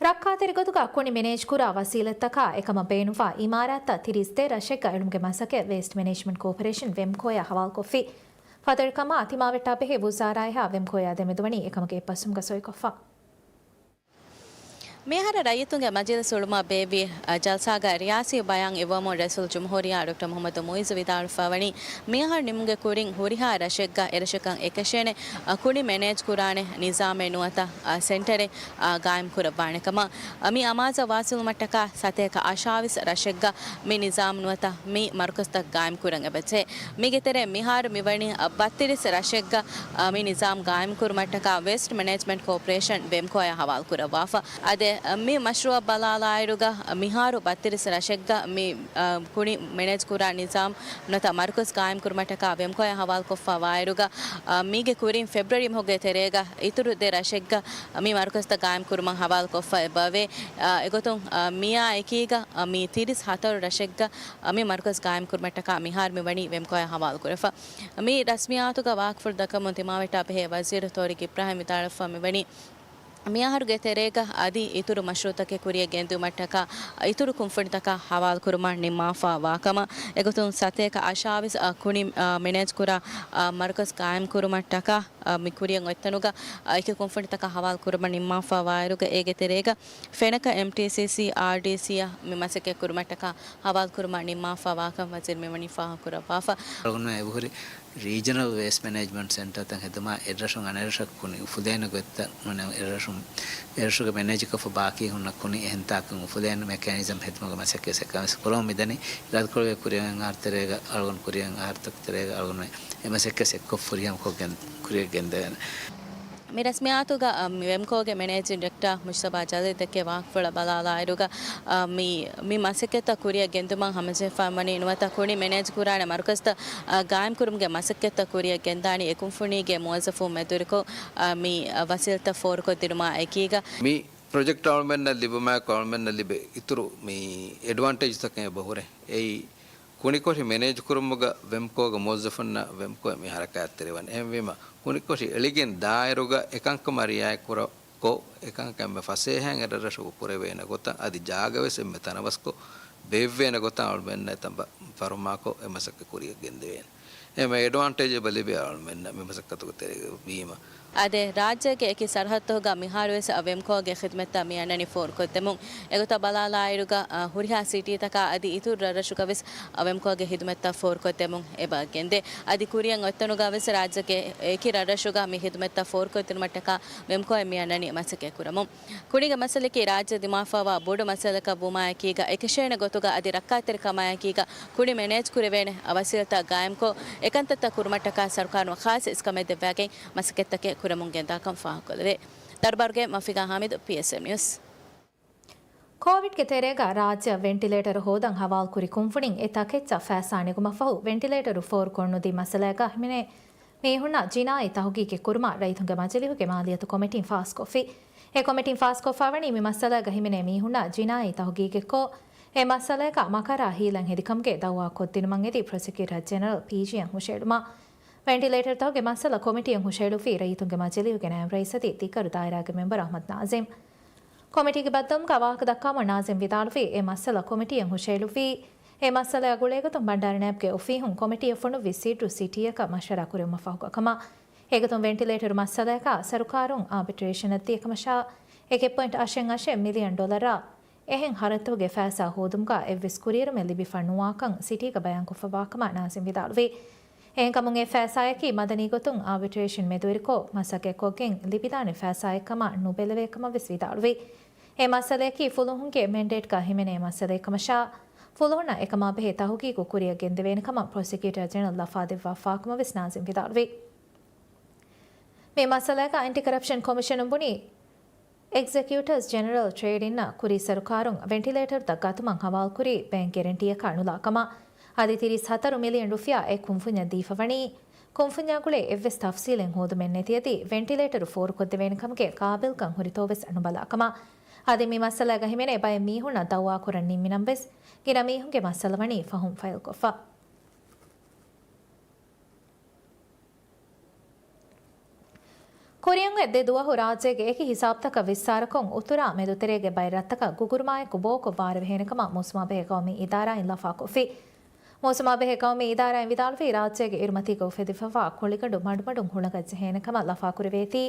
ރައްކާތެރި ގޮތުގަ ކުނި މެނޭޖްކުރާ ވަސީލަތްތަކާ އެކަމަށް ބޭނުންވާ އިމާރާތްތައް ތިރީސް ދެ ރަށެއްގަ އެޅުމުގެ މަސައްކަތް ވޭސްޓް މެނޭޖްމަންޓް ކޯޕަރޭޝަން، ވެމްކޯއާ ހަވާލުކޮށްފި. ފަތުރިކަމާ ތިމާވެއްޓާ ބެހޭ ވުޒާރާއާ ވެމްކޯއާ ދެމެދުވަނީ އެކަމުގެ އެއްބަސްވުމުގަ ސޮއިކޮށްފަ. މިއަހަރަށް ރައްޔިތުންގެ މަޖިލިސް އުޅުމަށް ބޭއްވި، އަ، ޖަލްސާގަ ރިޔާސީ ބަޔާން އިއްވަމުން ރައީސުލްޖުމްހޫރިއްޔާ ޑޮކްޓަރ މުޙައްމަދު މުޢިއްޒު ވިދާޅުފައިވަނީ، މިއަހަރު ނިމުމުގެ ކުރިން ހުރިހާ ރަށެއްގަ އެރަށަކަށް އެކަށޭނެ، އަ، ކުނި މެނޭޖް ކުރާނެ ނިޒާމެއް ނުވަތަ، އަ، ސެންޓަރެއް، އަ، ގާއިމް ކުރައްވާނެ ކަމަށް. އަ، މި އަމާޒަށް ވާސިލުމަށްޓަކާ ސަތޭކަ އަށާވީސް ރަށެއްގަ މި ނިޒާމް ނުވަތަ މި މަރުކަޒުތައް ގާއިމް ކުރަން އެބަޖެހޭ. މީގެ ތެރޭ މިހާރު މިވަނީ، އަ، ބައްތިރީސް ރަށެއްގަ، އަ، މި ނިޒާމް ގާއިމް ކުރުމަށްޓަކާ ވޭސްޓް މެނޭޖްމަންޓް ކޯޕަރޭޝަން، ވެމްކޯއާ ހަވާލު ކުރައްވާފަ. އަދި، އަ، މި މަޝްރޫއަށް ބަލާލާއިރުގަ، އަ، މިހާރު ބައްތިރީސް ރަށެއްގަ މި، އަ، ކުނި މެނޭޖް ކުރާ ނިޒާމް ނުވަތަ މަރުކަޒް ގާއިމް ކުރުމަށްޓަކާ ވެމްކޯއާ ހަވާލުކޮށްފަ ވާއިރުގަ، އަ، މީގެ ކުރިން ފެބްރުއަރީ މަހުގެ ތެރޭގަ އިތުރު ދެ ރަށެއްގަ މި މަރުކަޒުތައް ގާއިމް ކުރުމަށް ހަވާލުކޮށްފަ އެބައޮވޭ. އަ، އެގޮތުން، އަ، މިއާ އެކީގަ، އަ، މި ތިރީސް ހަތަރު ރަށެއްގަ، އަ، މި މަރުކަޒް ގާއިމް ކުރުމަށްޓަކާ މިހާރު މި ވަނީ ވެމްކޯއާ ހަވާލު ކުރެފަ. މި ރަސްމިއްޔާތުގަ ވާހަކަފުޅު ދައްކަމުން ތިމާވެއްޓާ ބެހޭ ވަޒީރު ތޯރިކް އިބްރާހިމް ވިދާޅުވެފަ މިވަނީ، މިއަހަރުގެ ތެރޭގަ އަދި އިތުރު މަޝްރޫއުތަކެއް ކުރިއަށް ގެންދިއުމަށްޓަކާ އިތުރު ކުންފުނިތަކާ ހަވާލުކުރުމަށް ނިންމާފަ ވާކަމަށް. އެގޮތުން ސަތޭކަ އަށާވީސް، އަ، ކުނި، އަ، މެނޭޖް ކުރާ، އަ، މަރުކަޒް ގާއިމް ކުރުމަށްޓަކާ، އަ، މި ކުރިއަށް އޮތްތަނުގަ، އަ، އެކި ކުންފުނިތަކާ ހަވާލު ކުރުމަށް ނިންމާފަ ވާއިރުގަ އޭގެ ތެރޭގަ ފެނަކަ އެމްޓީސީސީ، އާރްޑީސީއަށް މި މަސައްކަތް ކުރުމަށްޓަކާ ހަވާލު ކުރުމަށް ނިންމާފަ ވާކަން ވަޒީރު މިވަނީ ފާހަގަކުރައްވާފަ. ރޮގުންވެ އެބަހުރި ރީޖަނަލް ވޭސްޓް މެނޭޖްމަންޓް ސެންޓަރތައް ހެދުމާ، އެއްރަށުން އަނެއްރަށަށް ކުނި އުފުލޭނެ ގޮތްތައް، އެއްރަށުން، އެއްރަށުގެ މެނޭޖްކޮށްފަ ބާކީ ހުންނަ ކުނި އެހެންތާކަށް އުފުލޭނެ މެކޭނިޒަމް ހެދުމުގެ މަސައްކަތް އެކަން ވެސް ކުރަމުން މިދަނީ. އިރާދަކުރެއްވިއްޔާ ކުރިއަށް އަހަރު ތެރޭގަ އަޅުގަނޑު، ކުރިއަށް އަހަރުތަކުގެ ތެރޭގަ އަޅުގަނޑު އެ މަސައްކަތް އެއްކޮށް ފުރިހަމަކޮށް ގެން، ކުރިއަށް ގެންދެވޭނެ. މި ރަސްމިއްޔާތުގަ، އަ، މި ވެމްކޯގެ މެނޭޖިން ޑިރެކްޓަރ މުޖްތަބާ ޖަލީލް ދެއްކޭ ވާހަކަފުޅަށް ބަލާލާއިރުގަ، އަ، މި، މި މަސައްކަތްތައް ކުރިއަށް ގެންދުމަށް ހަމަޖެހިފައި ވަނީ ނުވަތަ ކުނި މެނޭޖް ކުރާނެ މަރުކަޒްތައް، އަ، ގާއިމްކުރުމުގެ މަސައްކަތްތައް ކުރިއަށް ގެންދާނީ އެ ކުންފުނީގެ މުވައްޒަފުން މެދުވެރިކޮށް، އަ، މި، އަ، ވަސީލަތްތައް ފޯރުކޮށްދިނުމާ އެކީގަ. މި ޕްރޮޖެކްޓް އަޅުމެންނަށް ލިބުމާއެކު އަޅުމެންނަށް ލިބޭ އިތުރު މި އެޑްވާންޓޭޖްތަކެއް އެބަ ހުރޭ. އެއީ، ކުނިކޮށި މެނޭޖް ކުރުމުގަ ވެމްކޯގެ މުވައްޒަފުންނަށް ވެމްކޯ މި ހަރަކާތްތެރިވަން. އެހެންވީމަ، ކުނިކޮށި އެޅިގެން ދާއިރުގަ އެކަންކަމަށް ރިއާޔަތްކުރަ، ކޮށް، އެކަންކަން އެންމެ ފަސޭހައިން އެއްރަށްރަށަކު ކުރެވޭނެ ގޮތަށް، އަދި ޖާގަވެސް އެންމެ ތަނަވަސްކޮށް، ބޭއްވޭނެ ގޮތަށް އަޅުމެންނަށް އެތަން ފަރުމާކޮށް އެ މަސައްކަތް ކުރިއަށް ގެންދެވޭނެ. އެންމެ އެޑްވާންޓޭޖް އެބަ ލިބޭ އަޅުމެންނަށް މި މަސައްކަތުގެ ތެރޭގަ ވީމަ. އާދެ، ރާއްޖޭގެ އެކި ސަރަހައްދުތަކުގަ މިހާރުވެސް ވެމްކޯގެ ޚިދުމަތްތައް މި އަންނަނީ ފޯރުކޮށްދެމުން. އެގޮތަށް ބަލާލާއިރުގަ، އަ، ހުރިހާ ސިޓީތަކާ އަދި އިތުރު ރަށްރަށުގަވެސް، އަ، ވެމްކޯގެ ޚިދުމަތްތައް ފޯރުކޮށްދެމުން އެބަ ގެންދޭ. އަދި ކުރިއަށް އޮތްތަނުގަވެސް ރާއްޖޭގެ އެކި ރަށްރަށުގަ މި ޚިދުމަތްތައް ފޯރުކޮށްދިނުމަށްޓަކާ ވެމްކޯއިން މި އަންނަނީ މަސައްކަތް ކުރަމުން. ކުނިގެ މައްސަލައަކީ ރާއްޖެ ދިމާވެފައިވާ ބޮޑު މައްސަލައަކަށް ވުމާއެކީގަ، އެކަށޭނެ ގޮތުގަ އަދި ރައްކާތެރިކަމާއެކީގަ ކުނި މެނޭޖް ކުރެވޭނެ ވަސީލަތްތައް ގާއިމްކޮށް، އެކަންތައްތައް ކުރުމަށްޓަކާ ސަރުކާރުން ޚާއްޞަ އިސްކަމެއް ދެއްވާގެން މަސައްކަތްތަކެއް ކުރަމުން ގެންދާކަން ފާހަގަކޮށްލެވޭ. ދަރުބާރުގެ މަފިގާ ހާމިދު، ޕީއެސްއެމް ނިއުސް. ކޯވިޑްގެ ތެރޭގަ ރާއްޖެއަށް ވެންޓިލޭޓަރު ހޯދަން ހަވާލުކުރި ކުންފުނިން އެ ތަކެއްޗަށް ފައިސާ ނެގުމަށްފަހު، ވެންޓިލޭޓަރު ފޯރުކޮށްނުދިން މައްސަލައިގަ ހިމެނޭ މީހުންނަށް ޖިނާއީ ތަހުގީގެއް ކުރުމަށް ރައްޔިތުންގެ މަޖިލީހުގެ މާލިޔަތު ކޮމިޓީން ފާސްކޮށްފި. އެ ކޮމިޓީން ފާސްކޮށްފަވަނީ މި މައްސަލައިގަ ހިމެނޭ މީހުންނަށް ޖިނާއީ ތަހުގީގެއްކޮށް، އެ މައްސަލައިގަ މަކަރާ ހީލަތް ހެދިކަމުގެ ދައުވާ ކޮށްދިނުމަށް އެދި ޕްރޮސިކިއުޓަރ ޖެނެރަލް، ޕީޖީއަށް ހުށައެޅުމަށް. ވެންޓިލޭޓަރުތަކުގެ މައްސަލަ ކޮމިޓީއަށް ހުށައެޅުއްވީ ރައްޔިތުންގެ މަޖިލީހުގެ ނާއިބް ރައީސް އަދި ދިގަރު ދާއިރާގެ މެމްބަރު އަޙްމަދު ނާޒިމް. ކޮމިޓީގެ ބައްދަލުވުމުގަ ވާހަކަ ދައްކާމުން ނާޒިމް ވިދާޅުވީ، އެ މައްސަލަ ކޮމިޓީއަށް ހުށައެޅުއްވީ، އެ މައްސަލައާ ގުޅޭގޮތުން ބަންޑާރަ ނައިބްގެ އޮފީހުން ކޮމިޓީއަށް ފޮނުއްވި ސީޓު ސިޓީއަކަށް މަޝްވަރާ ކުރެވުމަށް ފަހުގަ ކަމަށް. އެގޮތުން ވެންޓިލޭޓަރު މައްސަލައަކާ ސަރުކާރުން އާބިޓްރޭޝަނަށް ދިޔަކަމަށާ، އެކެއް ޕޮއިންޓް އަށެއް އަށެއް މިލިއަން ޑޮލަރާ އެހެން ޚަރަދުތަކުގެ ފައިސާ ހޯދުމުގަ އެއްވެސް ކުރިއެރުމެއް ލިބިފަ ނުވާކަން ސިޓީގަ ބަޔާންކޮށްފަވާކަމަށް ނާޒިމް ވިދާޅުވި. އެހެންކަމުން އެ ފައިސާއަކީ މަދަނީ ގޮތުން އާބިޓްރޭޝަން މެދުވެރިކޮށް މަސައްކަތްކޮށްގެން ލިބިދާނެ ފައިސާއެއްކަމަށް ނުބެލެވޭކަމަށްވެސް ވިދާޅުވި. އެ މައްސަލައަކީ ފުލުހުންގެ މެންޑޭޓްގަ ހިމެނޭ މައްސަލައެއްކަމަށާ، ފުލުހުންނަށް އެކަމާބެހޭ ތަހުގީގު ކުރިއަށް ގެންދެވޭނެކަމަށް ޕްރޮސިކިއުޓަރ ޖެނެރަލް ލަފާ ދެއްވާފާކަމަށްވެސް ނާޒިމް ވިދާޅުވި. މި މައްސަލައަކަށް އެންޓި ކަރަޕްޝަން ކޮމިޝަނުން ބުނީ، އެގްޒެކިއުޓަރސް ޖެނެރަލް ޓްރޭޑިންއަށް ކުރީ ސަރުކާރުން ވެންޓިލޭޓަރުތައް ގަތުމަށް ހަވާލުކުރީ ބޭންކް ގެރެންޓީއަކާ ނުލާ ކަމަށް. އަދި ތިރީސް ހަތަރު މިލިއަން ރުފިޔާ އެ ކުންފުންޏަށް ދީފަވަނީ، ކުންފުންޏާ ގުޅޭ އެއްވެސް ތަފްސީލެއް ހޯދުމެއް ނެތިއަދި، ވެންޓިލޭޓަރު ފޯރުކޮށްދެވޭނެ ކަމުގެ ގާބިލްކަން ހުރިތޯވެސް ނުބަލާ ކަމަށް. އަދި މި މައްސަލައިގަ ހިމެނޭ ބައެއް މީހުންނަށް ދައުވާކުރަން ނިންމިނަމަވެސް، ގިނަ މީހުންގެ މައްސަލަ ވަނީ ފަހުން ފައިލްކޮށްފަ. ކުރިއަށް އޮތް ދެ ދުވަހު ރާއްޖޭގެ އެކި ހިސާބުތަކަށް ވިއްސާރަކޮށް، އުތުރާ މެދުތެރޭގެ ބައެއް ރަށްތަކަށް ގުގުރުމާއެކު ބޯކޮށް ވާރޭވެހޭނެކަމަށް މޫސުމާބެހޭ ގައުމީ އިދާރާއިން ލަފާކޮށްފި. މޫސުމާބެހޭ ގައުމީ އިދާރާއިން ވިދާޅުވީ، ރާއްޖޭގެ އިރުމަތީގަ އުފެދިފައިވާ ކޮޅިގަނޑު މަޑުމަޑުން ހުޅަނގަށްޖެހޭނެކަމަށް ލަފާކުރެވޭތީ،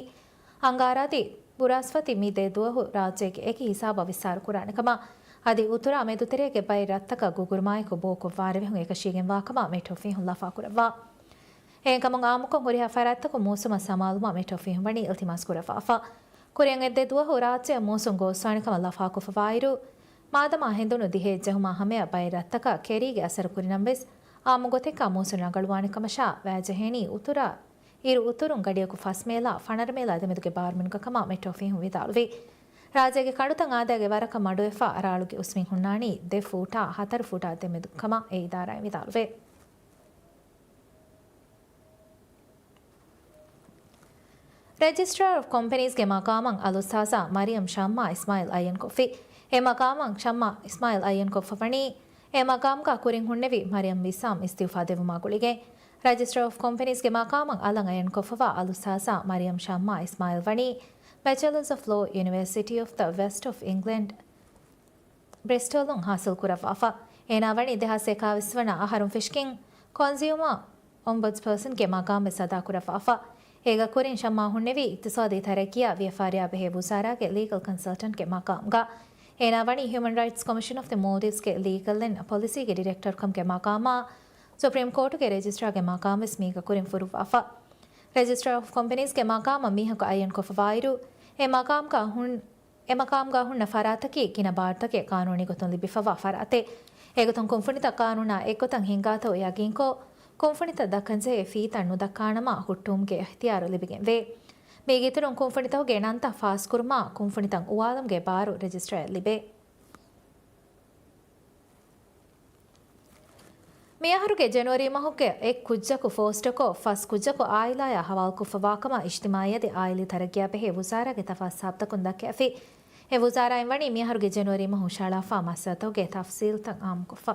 އަންގާރަ އަދި ބުރާސްފަތި މި ދެ ދުވަހު ރާއްޖޭގެ އެކި ހިސާބަށް ވިއްސާރަކުރާނެކަމަށް، އަދި އުތުރާ މެދުތެރޭގެ ބައެއް ރަށްތަކަށް ގުގުރުމާއެކު ބޯކޮށް ވާރޭވެހުން އެކަށީގެންވާކަމަށް މެޓް އޮފީހުން ލަފާކުރައްވާ. އެހެންކަމުން އާއްމުކޮށް ހުރިހާ ފަރާތްތަކުން މޫސުމަށް ސަމާލުވުމަށް މެޓް އޮފީހުން ވަނީ އިލްތިމާސް ކުރައްވާފަ. ކުރިއަށް އެއް ދެ ދުވަހު ރާއްޖެއަށް މޫސުން ގޯސްވާނެކަމަށް ލަފާކޮށްފަވާއިރު، މާދަމާ ހެނދުނު ދިހައެއް ޖެހުމާ ހަމަޔަށް ބައެއް ރަށްތަކަށް ކެރީގެ އަސަރު ކުރިނަމަވެސް، އާއްމު ގޮތެއްގަ މޫސުން ރަނގަޅުވާނެކަމަށާ، ވައިޖެހޭނީ އުތުރާ އިރު އުތުރުން ގަޑިއަކު ފަސް މޭލާ ފަނަރަ މޭލާ ދެމެދުގެ ބާރުމިނުގަކަމަށް މެޓް އޮފީހުން ވިދާޅުވި. ރާއްޖޭގެ ކަނޑުތައް އާދައިގެ ވަރަކަށް މަޑުވެފަ، ރާޅުގެ އުސްމިން ހުންނާނީ ދެ ފޫޓާ ހަތަރު ފޫޓާ ދެމެދު ކަމަށް އެ އިދާރާއިން ވިދާޅުވޭ. ރެޖިސްޓްރާރ އޮފް ކޮމްޕެނީސްގެ މަގާމަށް އަލުއްސާޒާ މަރިޔަމް ޝައްމާ އިސްމާއިލް އައްޔަންކޮށްފި. އެ މަގާމަށް ޝައްމާ އިސްމާއިލް އައްޔަންކޮށްފަވަނީ، އެ މަގާމުގަ ކުރިން ހުންނެވި މަރިޔަމް ވިސާމް އިސްތިއުފާ ދެއްވުމާ ގުޅިގެން. ރެޖިސްޓްރާރ އޮފް ކޮމްޕެނީސްގެ މަގާމަށް އަލަށް އައްޔަންކޮށްފަވާ އަލުއްސާޒާ މަރިޔަމް ޝައްމާ އިސްމާއިލް ވަނީ، ބެޗެލަރސް އޮފް ލޯ، ޔުނިވަރސިޓީ އޮފް ދަ ވެސްޓް އޮފް އިންގްލެންޑް، ބްރިސްޓޮލުން ހާސިލް ކުރައްވާފަ. އޭނާ ވަނީ ދެހާސް އެކާވީސް ވަނަ އަހަރުން ފެށިގެން ކޮންސިއުމާ އޮމްބަޑްސްޕާސަންގެ މަގާމްވެސް އަދާކުރައްވާފަ. އޭގަ ކުރިން ޝައްމާ ހުންނެވީ އިޤްތިޞާދީ ތަރައްޤީއާ ވިޔަފާރިއާ ބެހޭ ވުޒާރާގެ ލީގަލް ކަންސަލްޓަންޓްގެ މަގާމްގަ. އޭނާ ވަނީ ހިއުމަން ރައިޓްސް ކޮމިޝަން އޮފް ދަ މޯލްޑިވްސްގެ ލީގަލް އެންޑް ޕޮލިސީގެ ޑިރެކްޓަރުކަމުގެ މަގާމާ ސުޕްރީމް ކޯޓުގެ ރެޖިސްޓްރާގެ މަޤާމް ވެސް މީގަ ކުރިން ފުރުއްވާފަ. ރެޖިސްޓްރާ އޮފް ކޮމްޕެނީޒްގެ މަޤާމަށް މީހަކު އައްޔަން ކޮށްފަވާއިރު، އެ މަޤާމްގަ ހުން، އެ މަޤާމްގަ ހުންނަ ފަރާތަކީ ގިނަ ބާރުތަކެއް ޤާނޫނީ ގޮތުން ލިބިފަވާ ފަރާތެއް. އެގޮތުން ކުންފުނިތައް ޤާނޫނާ އެއްގޮތަށް ހިންގާތޯ ޔަގީންކޮށް، ކުންފުނިތައް ދައްކަންޖެހޭ ފީތައް ނުދައްކާނަމަ ހުއްޓުވުމުގެ އިޚްތިޔާރު ލިބިގެންވޭ. މީގެއިތުރުން ކުންފުނިތަކުގެ ނަންތައް ފާސްކުރުމާ، ކުންފުނިތައް އުވާލުމުގެ ބާރު ރެޖިސްޓްރަޔަށް ލިބޭ. މިއަހަރުގެ ޖެނުއަރީ މަހުގެ އެއް ކުއްޖަކު ފޯސްޓަކޮށް، ފަސް ކުއްޖަކު އާއިލާޔާ ހަވާލުކޮށްފަވާކަމަށް އިޖްތިމާއީ އަދި އާއިލީ ތަރައްގީއާ ބެހޭ ވުޒާރާގެ ތަފާސް ސާބިތަކުން ދައްކައިފި. އެ ވުޒާރާއިން ވަނީ މިއަހަރުގެ ޖެނުއަރީ މަހު ހުށަހަޅާފާ މައްސަލަތަކުގެ ތަފްސީލްތައް އާއްމުކޮށްފަ.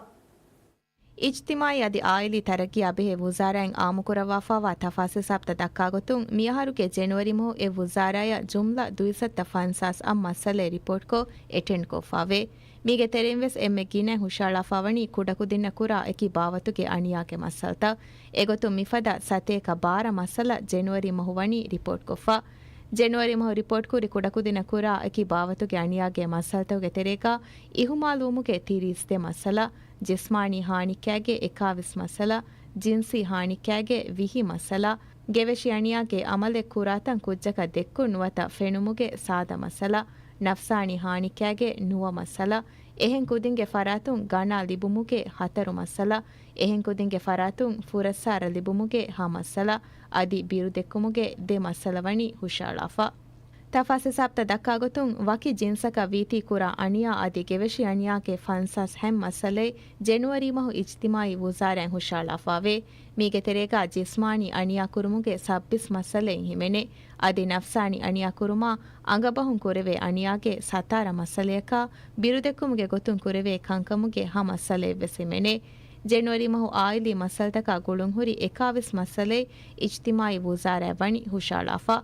އިޖްތިމާއީ އަދި އާއިލީ ތަރައްގީއާ ބެހޭ ވުޒާރާއިން އާއްމުކުރައްވާފާވާ ތަފާސް ހިސާބުތައް ދައްކާގޮތުން، މިއަހަރުގެ ޖެނުއަރީ މަހު އެ ވުޒާރާޔަށް ޖުމްލަ ދުއިސައްތަ ފަންސާސް އަށް މައްސަލައެއް ރިޕޯޓްކޮށް އެޓެންޑްކޮށްފާވޭ. މީގެ ތެރެއިން ވެސް އެންމެ ގިނައިން ހުށަހަޅާފާވަނީ ކުޑަކުދިންނަށް ކުރާ އެކި ބާވަތުގެ އަނިޔާގެ މައްސަލަތައް. އެގޮތުން މިފަދަ ސަތޭކަ ބާރަ މައްސަލަ ޖެނުއަރީ މަހު ވަނީ ރިޕޯޓްކޮށްފަ. ޖެނުއަރީ މަހު ރިޕޯޓްކުރި ކުޑަކުދިންނަށް ކުރާ އެކި ބާވަތުގެ އަނިޔާގެ މައްސަލަތަކުގެ ތެރޭގަ އިހުމާލުވުމުގެ ތިރީސް ދެ މައްސަލަ، ޖިސްމާނީ ހާނިއްކާގެ އެކާވީސް މައްސަލަ، ޖިންސީ ހާނިއްކާގެ ވިހި މައްސަލަ، ގެވެށި އަނިޔާގެ އަމަލެއް ކުރާތަން ކުއްޖަކަށް ދެއްކުން ނުވަތަ ފެނުމުގެ ސާދަ މައްސަލަ، ނަފްސާނީ ހާނިއްކާގެ ނުވަ މައްސަލަ، އެހެން ކުދިންގެ ފަރާތުން ގަނާ ލިބުމުގެ ހަތަރު މައްސަލަ، އެހެން ކުދިންގެ ފަރާތުން ފުރައްސާރަ ލިބުމުގެ ހަ މައްސަލަ، އަދި ބިރުދެއްކުމުގެ ދެ މައްސަލަ ވަނީ ހުށަހަޅާފަ. ތަފާސް ހިސާބުތައް ދައްކާގޮތުން، ވަކި ޖިންސަކަށް ވީތީ ކުރާ އަނިޔާ އަދި ގެވެށި އަނިޔާގެ ފަންސާސް ހަ މައްސަލައެއް ޖެނުއަރީ މަހު އިޖްތިމާއީ ވުޒާރާއިން ހުށަހަޅާފާވޭ. މީގެ ތެރޭގަ ޖިސްމާނީ އަނިޔާ ކުރުމުގެ ސައްބީސް މައްސަލައެއް ހިމެނޭ. އަދި ނަފްސާނީ އަނިޔާ ކުރުމާ އަނގަބަހުން ކުރެވޭ އަނިޔާގެ ސަތާރަ މައްސަލަޔަކާ، ބިރުދެއްކުމުގެ ގޮތުން ކުރެވޭ ކަންކަމުގެ ހަ މައްސަލައެއްވެސް ހިމެނޭ. ޖެނުއަރީ މަހު އާއިލީ މައްސަލަތަކާ ގުޅުންހުރި އެކާވީސް މައްސަލައެއް އިޖްތިމާއީ ވުޒާރާއަށް ވަނީ ހުށަހަޅާފަ.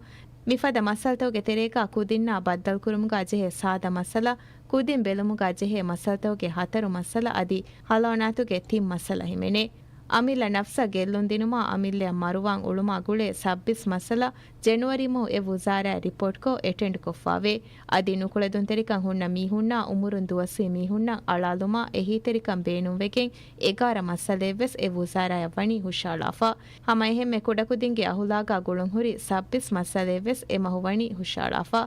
މިފަދަ މައްސަލަތަކުގެ ތެރޭގަ ކުދިންނާ ބައްދަލުކުރުމުގަ ޖެހޭ ސާދަ މައްސަލަ، ކުދިން ބެލުމުގަ ޖެހޭ މައްސަލަތަކުގެ ހަތަރު މައްސަލަ އަދި ހަލާނާތުގެ ތިން މައްސަލަ ހިމެނޭ. އަމިއްލަ ނަފްސަށް ގެއްލުން ދިނުމާ އަމިއްލަޔަށް މަރުވާން އުޅުމާ ގުޅޭ ސައްބީސް މައްސަލަ ޖެނުއަރީ މަހު އެ ވުޒާރާއަށް ރިޕޯޓްކޮށް އެޓެންޑްކޮށްފާވޭ. އަދި ނުކުޅެދުންތެރިކަން ހުންނަ މީހުންނާ އުމުރުން ދުވަސްވީ މީހުންނަށް އަޅާލުމާ އެހީތެރިކަން ބޭނުންވެގެން އެގާރަ މައްސަލައެއްވެސް އެ ވުޒާރާއަށް ވަނީ ހުށަހަޅާފަ. ހަމައެހެންމެ ކުޑަކުދިންގެ އަހުލާގާ ގުޅުންހުރި ސައްބީސް މައްސަލައެއްވެސް އެ މަހު ވަނީ ހުށަހަޅާފަ.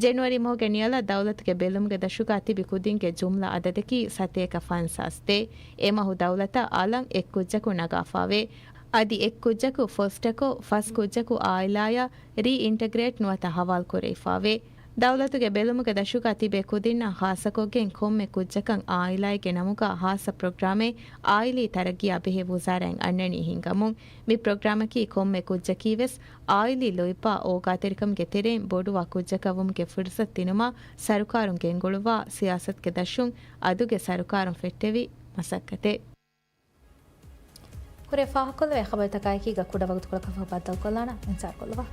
ޖެނުއަރީ މަހުގެ ނިޔަލަށް ދައުލަތުގެ ބެލުމުގެ ދަށުގާ ތިބި ކުދިންގެ ޖުމްލަ އަދަދަކީ ސަތޭކަ ފަންސާސް ދޭއް. އެ މަހު ދައުލަތަށް އަލަށް އެއް ކުއްޖަކު ނަގާފާވޭ. އަދި އެއް ކުއްޖަކު ފޮސްޓަކޮށް، ފަސް ކުއްޖަކު އާއިލާޔަށް ރީއިންޓަގްރޭޓް ނުވަތަ ހަވާލު ކުރެވިފާވޭ. ދައުލަތުގެ ބެލުމުގެ ދަށުގަ ތިބޭ ކުދިންނަށް ޚާއްޞަކޮށްގެން ކޮންމެ ކުއްޖަކަށް އާއިލާއެއްގެ ނަމުގަ ޚާއްޞަ ޕްރޮގްރާމެއް އާއިލީ ތަރައްގީއާ ބެހޭ ވުޒާރާއިން އަންނަނީ ހިންގަމުން. މި ޕްރޮގްރާމަކީ ކޮންމެ ކުއްޖަކީވެސް އާއިލީ ލޯތްބާ އޯގާތެރިކަމުގެ ތެރެއިން ބޮޑުވާ ކުއްޖަކަށް ވުމުގެ ފުރުސަތު ދިނުމަށް ސަރުކާރުން ގެންގުޅުއްވާ ސިޔާސަތުގެ ދަށުން އަދުގެ ސަރުކާރުން ފެއްޓެވި މަސައްކަތެއް. ކުރެ ފާހަގަކޮށްލެވޭ ޚަބަރުތަކާއެކީގަ ކުޑަ ވަގުތުކޮޅަކަށްފަހު ބައްދަލުކޮށްލާނަން. އިންތިޒާރުކޮށްލަވާ.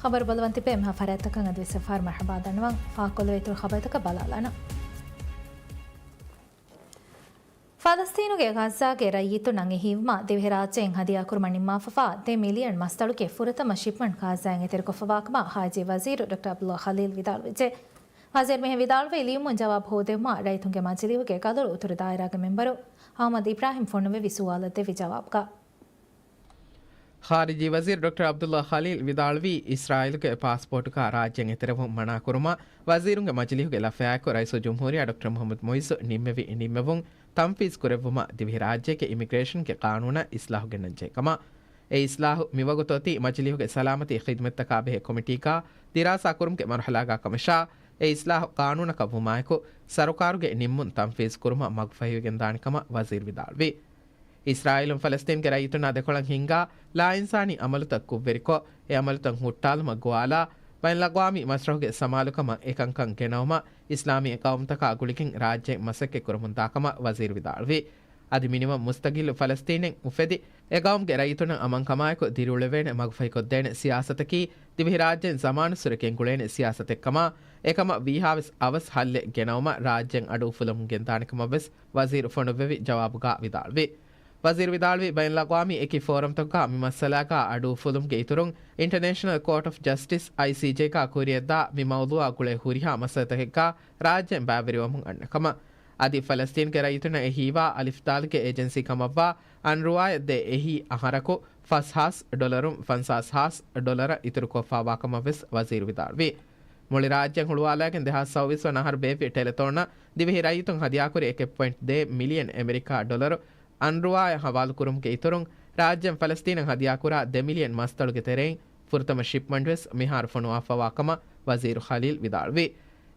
ޚަބަރު ބަލަވަން ތިބޭ މިހާ ފަރާތްތަކަށް އަދިވެސް ފާރު މަރުޙަބާ ދަންނަވަން. ފާހަގަކޮށްލެވޭ އިތުރު ޚަބަރުތަކަށް ބަލާލާނަން. ފަލަސްތީނުގެ ޣައްޒާގެ ރައްޔިތުންނަށް އެހީވުމަށް ދިވެހިރާއްޖެއިން ހަދިޔާކުރުމަށް ނިންމާފަފާ ދެ މިލިއަން މަސްތަޅުގެ ފުރަތަމަ ޝިޕްމަންޓް ޣައްޒާއިން އެތެރެކޮށްފަވާކަމަށް ޚާރިޖީ ވަޒީރު ޑޮކްޓަރ ޢަބްދުﷲ ޚަލީލް ވިދާޅުވެއްޖެ. ވަޒީރު މިހެން ވިދާޅުވީ ލިޔުމުން ޖަވާބު ހޯދެވުމަށް ރައްޔިތުންގެ މަޖިލީހުގެ ކަލުރު އުތުރު ދާއިރާގެ މެންބަރު އަޙްމަދު އިބްރާހިމް ފޮނުއްވެވި ސުވާލަށް ދެއްވި ޖަވާބުގަ، ޚާރިޖީ ވަޒީރު ޑޮކްޓަރ ޢަބްދުﷲ ޚަލީލް ވިދާޅުވީ، އިސްރާއީލުގެ ޕާސްޕޯޓުގަ ރާއްޖޭން އެތެރެވުން މަނާކުރުމަށް ވަޒީރުންގެ މަޖިލީހުގެ ލަފަޔާއެކު ރައީސުލްޖުމްހޫރިއްޔާ ޑޮކްޓަރ މުޙައްމަދު މުޢިއްޒު ނިންމެވި ނިންމެވުން ތަންފީޒު ކުރެއްވުމަށް ދިވެހިރާއްޖޭގެ އިމިގްރޭޝަންގެ ޤާނޫނަށް އިސްލާހު ގެންނަންޖެހޭ ކަމަށް. އެ އިސްލާހު މިވަގުތު އޮތީ މަޖިލީހުގެ ސަލާމަތީ ޚިދުމަތްތަކާ ބެހޭ ކޮމިޓީގަ ދިރާސާކުރުމުގެ މަރުޙަލާގަ ކަމަށާ، އެ އިސްލާހު ޤާނޫނަކަށް ވުމާއެކު، ސަރުކާރުގެ ނިންމުން ތަންފީޒު ކުރުމަށް މަގުފަހިވެގެންދާނެ ކަމަށް ވަޒީރު ވިދާޅުވި. އިސްރާއީލުން ފަލަސްޠީނުގެ ރައްޔިތުންނާ ދެކޮޅަށް ހިންގާ ލާއިންސާނީ އަމަލުތައް ކުށްވެރިކޮށް، އެ އަމަލުތައް ހުއްޓާލުމަށް ގޮވާލާ، ބައިނަލްއަގްވާމީ މަސްރަހުގެ ސަމާލުކަމަށް އެކަންކަން ގެނައުމަށް އިސްލާމީ ޤައުމުތަކާ ގުޅިގެން ރާއްޖޭން މަސައްކަތް ކުރަމުންދާ ކަމަށް ވަޒީރު ވިދާޅުވި. އަދި މިނިވަން މުސްތަގިއްލު ފަލަސްޠީނެއް އުފެދި، އެ ޤައުމުގެ ރައްޔިތުންނަށް އަމަންކަމާއެކު ދިރިއުޅެވޭނެ މަގުފަހިކޮށްދޭނެ ސިޔާސަތަކީ، ދިވެހިރާއްޖޭން ޒަމާނުއްސުރެ ގެންގުޅޭނެ ސިޔާސަތެއްކަމަށް، އެކަމަށް ވީހާވެސް އަވަސް ހައްލެއް ގެނައުމަށް ރާއްޖޭން އަޑުއުފުލަމުން ގެންދާނެކަމަށްވެސް ވަޒީރު ފޮނުއްވެވި ޖަވާބުގަ ވިދާޅުވި. ވަޒީރު ވިދާޅުވީ، ބައިންލަގްވާމީ އެކި ފޯރަމްތަކުގަ މި މައްސަލާގަ އަޑުއުފުލުމުގެ އިތުރުން، އިންޓަނޭޝަނަލް ކޯޓް އޮފް ޖަސްޓިސް، އައިސީޖޭގަ ކުރިއަށްދާ މި މައުޟޫއާ ގުޅޭ ހުރިހާ މައްސަލަތަކެއްގަ ރާއްޖޭން ބައިވެރިވަމުން އަންނަ ކަމަށް. އަދި ފަލަސްޠީނުގެ ރައްޔިތުންނަށް އެ ހީވާ އަލިފްދާލުގެ އޭޖެންސީ ކަމަށްވާ އަންރުވާއަށް ދޭ އެހީ އަހަރަކު ފަސް ހާސް ޑޮލަރުން ފަންސާސް ހާސް ޑޮލަރަށް އިތުރުކޮށްފަވާ ކަމަށްވެސް ވަޒީރު ވިދާޅުވި. މުޅި ރާއްޖެ ހުޅުވާލައިގެން ދެހާސް ސައުވީސް ވަނަ އަހަރު ބޭއްވި ޓެލެތޯނަށް ދިވެހި ރައްޔިތުން ހަދިޔާކުރި އެކެއް ޕޮއިންޓް ދޭއް މިލިއަން އެމެރިކާ ޑޮލަރު އަންރުވާއަށް ހަވާލުކުރުމުގެ އިތުރުން، ރާއްޖޭން ފަލަސްޠީނަށް ހަދިޔާކުރާ ދެ މިލިއަން މަސްތަޅުގެ ތެރެއިން ފުރަތަމަ ޝިޕްމަންޓްވެސް މިހާރު ފޮނުވާފަވާ ކަމަށް ވަޒީރު ޚަލީލް ވިދާޅުވި.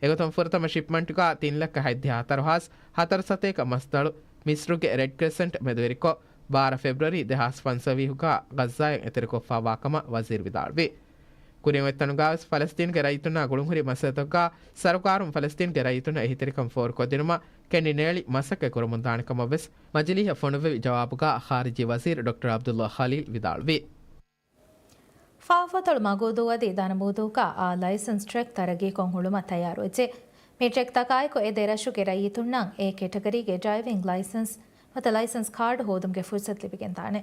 އެގޮތުން ފުރަތަމަ ޝިޕްމަންޓްގަ ތިން ލައްކަ ހަތްދިހަ ހަތަރު ހާސް ހަތަރު ސަތޭކަ މަސްތަޅު މިސްރުގެ ރެޑް ކްރެސެންޓް މެދުވެރިކޮށް، ބާރަ ފެބްރުއަރީ ދެހާސް ފަންސަވީހުގަ ޣައްޒާއަށް އެތެރެކޮށްފަވާ ކަމަށް ވަޒީރު ވިދާޅުވި. ކުރިން އޮތްތަނުގަވެސް ފަލަސްޠީނުގެ ރައްޔިތުންނާ ގުޅުންހުރި މައްސަލަތަކުގަ ސަރުކާރުން ފަލަސްޠީނުގެ ރައްޔިތުންނަށް އެހީތެރިކަން ފޯރުކޮށްދިނުމަށް ކެނޑިނޭޅި މަސައްކަތް ކުރަމުންދާނެ ކަމަށްވެސް މަޖިލީހަށް ފޮނުއްވެވި ޖަވާބުގަ ޚާރިޖީ ވަޒީރު ޑޮކްޓަރ ޢަބްދުﷲ ޚަލީލް ވިދާޅުވި. ފާފަތޮޅު މަގޫދޫ އަދި ދަނަބޫދޫގަ އާ ލައިސަންސް ޓްރެކް ތަރައްގީކޮށް ހުޅުމަށް ތައްޔާރުވެއްޖެ. މި ޓްރެކްތަކާއެކު އެ ދެ ރަށުގެ ރައްޔިތުންނަށް އޭ ކެޓަގަރީގެ ޑްރައިވިން ލައިސަންސް ނުވަތަ ލައިސަންސް ކާޑް ހޯދުމުގެ ފުރުސަތު ލިބިގެންދާނެ.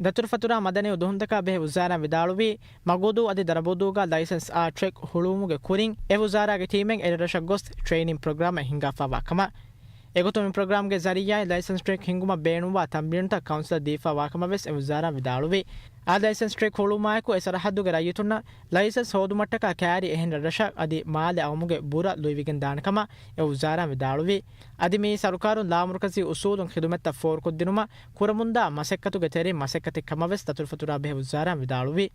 ދަތުރުފަތުރާ މަދަނީ ދުވަހުންތަކާ ބެހޭ ވުޒާރާ ވިދާޅުވީ، މަގޫދޫ އަދި ދަނަބޫދޫގަ ލައިސަންސް އާ ޓްރެކް ހުޅުވުމުގެ ކުރިން އެ ވުޒާރާގެ ޓީމެއް އެ ރަށަށް ގޮސް ޓްރެއިނިން ޕްރޮގްރާމެއް ހިންގާފަވާ ކަމަށް. އެގޮތުން މި ޕްރޮގްރާމްގެ ޒަރީއާއިން ލައިސަންސް ޓްރެކް ހިންގުމަށް ބޭނުންވާ ތަމްރީނުތައް ކައުންސިލަށް ދީފަވާ ކަމަށް ވެސް އެ ވުޒާރާ ވިދާޅުވި. އާ ލައިސަންސް ޓްރެކް ހުޅުވުމާއެކު އެ ސަރަހައްދުގެ ރައްޔިތުންނަށް ލައިސަންސް ހޯދުމަށްޓަކާ ކައިރި އެހެން ރަށްރަށަށް އަދި މާލެ އައުމުގެ ބުރަށް ލުއިވިގެން ދާނެ ކަމަށް އެ ވުޒާރާ ވިދާޅުވި. އަދި މިއީ ސަރުކާރުން ލާމަރުކަޒީ އުސޫލުން ޚިދުމަތްތައް ފޯރުކޮށްދިނުމަށް ކުރަމުންދާ މަސައްކަތުގެ ތެރެއިން މަސައްކަތެއް ކަމަށް ވެސް ދަތުރުފަތުރާ ބެހޭ ވުޒާރާ ވިދާޅުވި.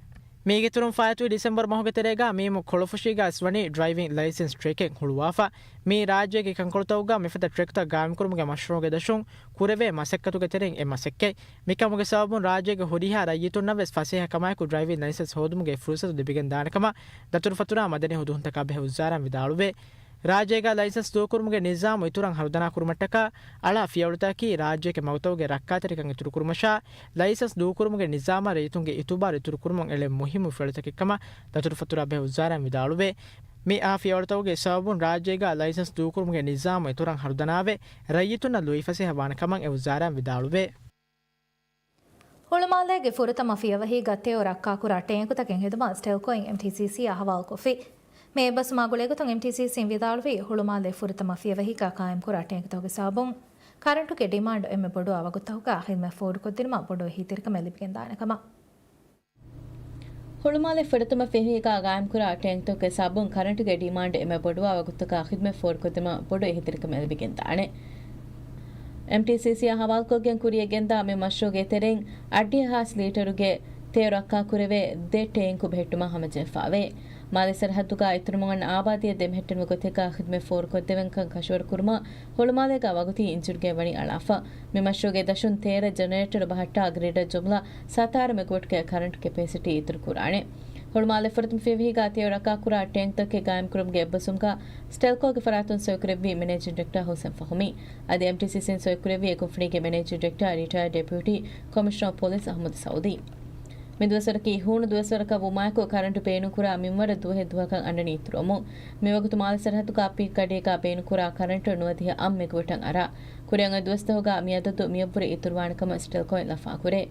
މީގެ އިތުރުން ފާއިތުވި ޑިސެމްބަރު މަހުގެ ތެރޭގަ މީމު ކޮޅުފުށީގަ ވެސް ވަނީ ޑްރައިވިން ލައިސަންސް ޓްރެކެއް ހުޅުވާފަ. މީ ރާއްޖޭގެ ކަންކޮޅުތަކުގަ މިފަދަ ޓްރެކްތައް ގާއިމްކުރުމުގެ މަޝްރޫޢުގެ ދަށުން ކުރެވޭ މަސައްކަތުގެ ތެރެއިން އެއް މަސައްކަތް. މިކަމުގެ ސަބަބުން ރާއްޖޭގެ ހުރިހާ ރައްޔިތުންނަށް ވެސް ފަސޭހަ ކަމާއެކު ޑްރައިވިން ލައިސަންސް ހޯދުމުގެ ފުރުސަތު ލިބިގެން ދާނެ ކަމަށް ދަތުރުފަތުރާ މަދަނީ ދުވަހުންތަކާ ބެހޭ ވުޒާރާ ވިދާޅުވޭ. ރާއްޖޭގަ ލައިސަންސް ދޫކުރުމުގެ ނިޒާމު އިތުރަށް ހަރުދަނާ ކުރުމަށްޓަކާ އަޅާ ފިޔަވަޅުތަކަކީ ރާއްޖޭގެ މަގުތައުގެ ރައްކާތެރިކަން އިތުރުކުރުމަށާ، ލައިސަންސް ދޫކުރުމުގެ ނިޒާމަށް ރައްޔިތުންގެ އިތުބާރު އިތުރުކުރުމަށް އެޅޭ މުހިއްމު ފިޔަވަޅުތަކެއްކަމަށް ދަތުރުފަތުރާ ބެހޭ ވުޒާރާ ވިދާޅުވޭ. މި އާ ފިޔަވަޅުތަކުގެ ސަބަބުން ރާއްޖޭގަ ލައިސަންސް ދޫކުރުމުގެ ނިޒާމު އިތުރަށް ހަރުދަނާވެ، ރައްޔިތުންނަށް ލުއިފަސޭހަ ވާނެ ކަމަށް އެ ވުޒާރާ ވިދާޅުވޭ. ހުޅުމާލޭގެ ފުރަތަމަ ފިޔަވަހީގަ ތެޔޮ ރައްކާކުރާ ޓޭނކުތަކެއް ހެދުމަށް ސްޓެލްކޯއިން އެމްޓީސީސީއާ ހަވާލުކޮށްފި. މި އެއްބަސްވުމާ ގުޅޭގޮތުން އެމްޓީސީސީން ވިދާޅުވީ، ހުޅުމާލޭ ފުރަތަމަ ފިޔަވަހީގަ ޤާއިމްކުރާ ޓޭނކުތަކުގެ ސަބަބުން ކަރަންޓުގެ ޑިމާންޑު އެންމެ ބޮޑުވާ ވަގުތުތަކުގަ ޚިދުމަތް ފޯރުކޮށްދިނުމަށް ބޮޑު އެހީތެރިކަމެއް ލިބިގެންދާނެ ކަމަށް. ހުޅުމާލެ ފުރަތަމަ ފިޔަވަހީގަ ގާއިމްކުރާ ޓޭންކްތަކުގެ ސަބަބުން ކަރަންޓުގެ ޑިމާންޑް އެންމެ ބޮޑުވާ ވަގުތުތަކާ ޚިދުމަތް ފޯރުކޮށްދިނުމަށް ބޮޑު އެހީތެރިކަމެއް ލިބިގެންދާނެ. އެމްޓީސީސީއާ ހަވާލުކޮށްގެން ކުރިޔަށް ގެންދާ މި މަޝްރޫޢުގެ ތެރެއިން އަށްޑިހަ ހާސް ލީޓަރުގެ ތެޔޮ ރައްކާކުރެވޭ ދެ ޓޭންކު ބެހެއްޓުމަށް ހަމަޖެހިފައިވޭ. މާލެ ސަރަހައްދުގަ އިތުރުމުން އަންނަ އާބާދީއަށް ދެމެހެއްޓެނިވި ގޮތެއްގަ ޚިދުމަތް ފޯރުކޮށްދެވޭނެކަން ކަށަވަރުކުރުމަށް ހުޅުމާލޭގަ ވަގުތީ އިންޖިނުގެ ވަނީ އަޅާފަ. މި މަޝްރޫޢުގެ ދަށުން ތޭރަ ޖެނެރޭޓަރު ބަހައްޓާ ގްރިޑަށް ޖުމްލަ ސަތާރަ މެގަވަޓްގެ ކަރަންޓު ކެޕޭސިޓީ އިތުރުކުރާނެ. ހުޅުމާލެ ފުރަތަމަ ފިޔަވަހީގަ ތެޔޮ ރައްކާކުރާ ޓޭންކްތަކެއް ގާއިމްކުރުމުގެ އެއްބަސްވުމުގަ ސްޓެލްކޯގެ ފަރާތުން ސޮއިކުރެއްވީ މެނޭޖިން ޑިރެކްޓަރ ހުސެން ފަހުމީ. އަދި އެމްޓީސީސީން ސޮއިކުރެއްވީ އެ ކުންފުނީގެ މެނޭޖިން ޑިރެކްޓަރ ރިޓަޔަރޑް ޑެޕިއުޓީ ކޮމިޝަނަރ ޕޮލިސް އަޙްމަދު ސައުދީ. މި ދުވަސްވަރަކީ ހޫނު ދުވަސްވަރަކަށް ވުމާއެކު ކަރަންޓު ބޭނުންކުރާ މިންވަރަށް ދުވަހެއް ދުވަހަކަށް އަންނަނީ އިތުރުވަމުން. މިވަގުތު މާލެ ސަރަހައްދުގަ ޕީކް ގަޑިއަކާ ބޭނުންކުރާ ކަރަންޓު ނުވަދިހަ އަށް މެގަވަޓަށް އަރާ، ކުރިއަށް އޮތް ދުވަސްތަކުގަ މި އަދަދު މިއަށްވުރެ އިތުރުވާނެ ކަމަށް ސްޓެލްކޯއިން ލަފާކުރޭ.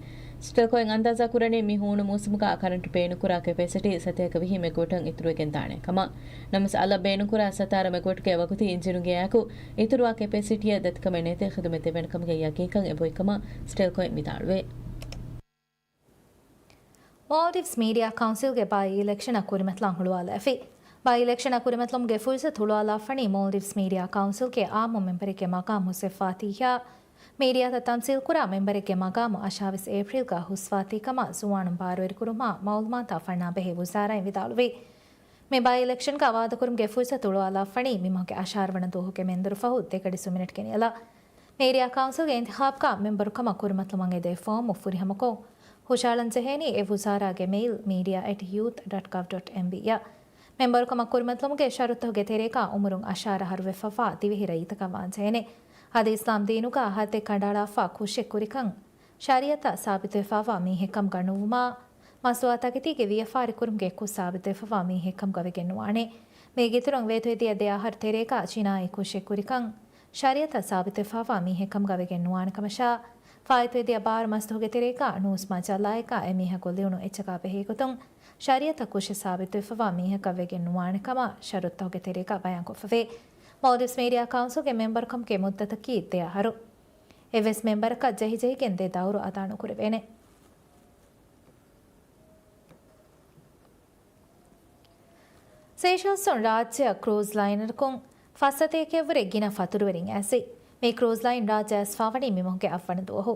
ސްޓެލްކޯއިން އަންދާޒާކުރަނީ މި ހޫނު މޫސުމުގަ ކަރަންޓު ބޭނުންކުރާ ކެޕޭސިޓީ ސަތޭކަ ވިހި މެގަވަޓަށް އިތުރުވެގެން ދާނެ ކަމަށް. ނަމަވެސް އަލަށް ބޭނުންކުރާ ސަތާރަ މެގަވަޓްގެ ވަގުތީ އިންޖިނުގެ އާއެކު އިތުރުވާ ކެޕޭސިޓީއަށް ދަތިކަމެއް ނެތި ޚިދުމަތް ދެވޭނެ ކަމުގެ ޔަގީންކަން އެބައޮތް ކަމަށް ސްޓެލްކޯއިން ވިދާޅުވޭ. މޯލްޑިވްސް މީޑިއާ ކައުންސިލްގެ ބައި އިލެކްޝަނަށް ކުރިމަތިލާން ހުޅުވާލައިފި. ބައި އިލެކްޝަނަށް ކުރިމަތިލުމުގެ ފުރުސަތު ހުޅުވާލާފަނީ މޯލްޑިވްސް މީޑިއާ ކައުންސިލްގެ އާއްމު މެމްބަރެއްގެ މަގާމު ހުސްވެފާތީހާ، މީޑިއާތައް ތަމްސީލްކުރާ މެމްބަރެއްގެ މަގާމު އަށާވީސް އޭޕްރީލްގަ ހުސްވާތީ ކަމަށް ޒުވާނުން ބާރުވެރިކުރުމާ މައުލޫމާތާ ފަންނާ ބެހޭ ވުޒާރާއިން ވިދާޅުވި. މި ބައި އިލެކްޝަންގަ ވާދަކުރުމުގެ ފުރުސަތު ހުޅުވާލާފަނީ މިމަހުގެ އަށާރަ ވަނަ ދުވަހުގެ މެންދުރުފަހު ދެގަޑި ސުމިނެޓްގެ ނިޔަލަށް. މީޑިއާ ކައުންސިލްގެ އިންތިޚާބްގަ މެމްބަރުކަމަށް ކުރިމަތިލުމަށް އެދޭ ފޯމު ފުރިހަމަކޮށް، ހުށައަޅަންޖެހޭނީ އެ ވުޒާރާގެ މެއިލް މީޑިއާ އެޓް ޔޫތް ޑޮޓް ގަވް ޑޮޓް އެމްބީ އަށް. މެމްބަރުކަމަށް ކުރިމަތިލުމުގެ ޝަރުތުތަކުގެ ތެރޭގަ އުމުރުން އަށާރަ އަހަރު ވެފަވާ ދިވެހި ރައްޔިތަކަށް ވާންޖެހޭނެ. އަދި އިސްލާމް ދީނުގަ ހައްދެއް ކަނޑައަޅާފަ ކުށެއް ކުރިކަން، ޝަރީއަތަށް ސާބިތުވެފަވާ މީހެއްކަމުގަ ނުވުމާ، މަސްތުވާތަކެތީގެ ވިޔަފާރި ކުރުމުގެ ކުށް ސާބިތުވެފަވާ މީހެއްކަމުގަ ވެގެން ނުވާނެ. މީގެއިތުރުން ވޭތުވެދިޔަ ދެ އަހަރު ތެރޭގަ ޖިނާއީ ކުށެއް ކުރިކަން، ޝަރީއަތަށް ސާބިތުވެފަވާ މީހެއްކަމުގަ ވެގެން ނުވާނެ ކަމަށާ، ފާއިތުވެދިޔަ ބާރު މަސްތުވުގެ ތެރޭގަ ނޫސް މަޖައްލާއެއްގަ އެމީހަކު ލިޔުނު އެއްޗަކާ ބެހޭގޮތުން، ޝަރީއަތަށް ކުށެއް ސާބިތުވެފަވާ މީހަކަށް ވެގެން ނުވާނެ ކަމަށް ޝަރުތުތަކުގެ ތެރޭގަ ބަޔާންކޮށްފަވޭ. މޯލްޑިވްސް މީޑިއާ ކައުންސިލްގެ މެމްބަރުކަމުގެ މުއްދަތަކީ ދެ އަހަރު. އެއްވެސް މެމްބަރަކަށް ޖެހިޖެހިގެން ދެ ދައުރު އަދާނުކުރެވޭނެ. ސޭޝަލްސުން ރާއްޖެއަށް ކްރޫޒް ލައިނަރަކުން ފައްސަތޭކައަށްވުރެ ގިނަ ފަތުރުވެރިން އައިސް، މި ކްރޫޒް ލައިން ރާއްޖެ އައިސްފާވަނީ މި މަހުގެ އަށްވަނަ ދުވަހު.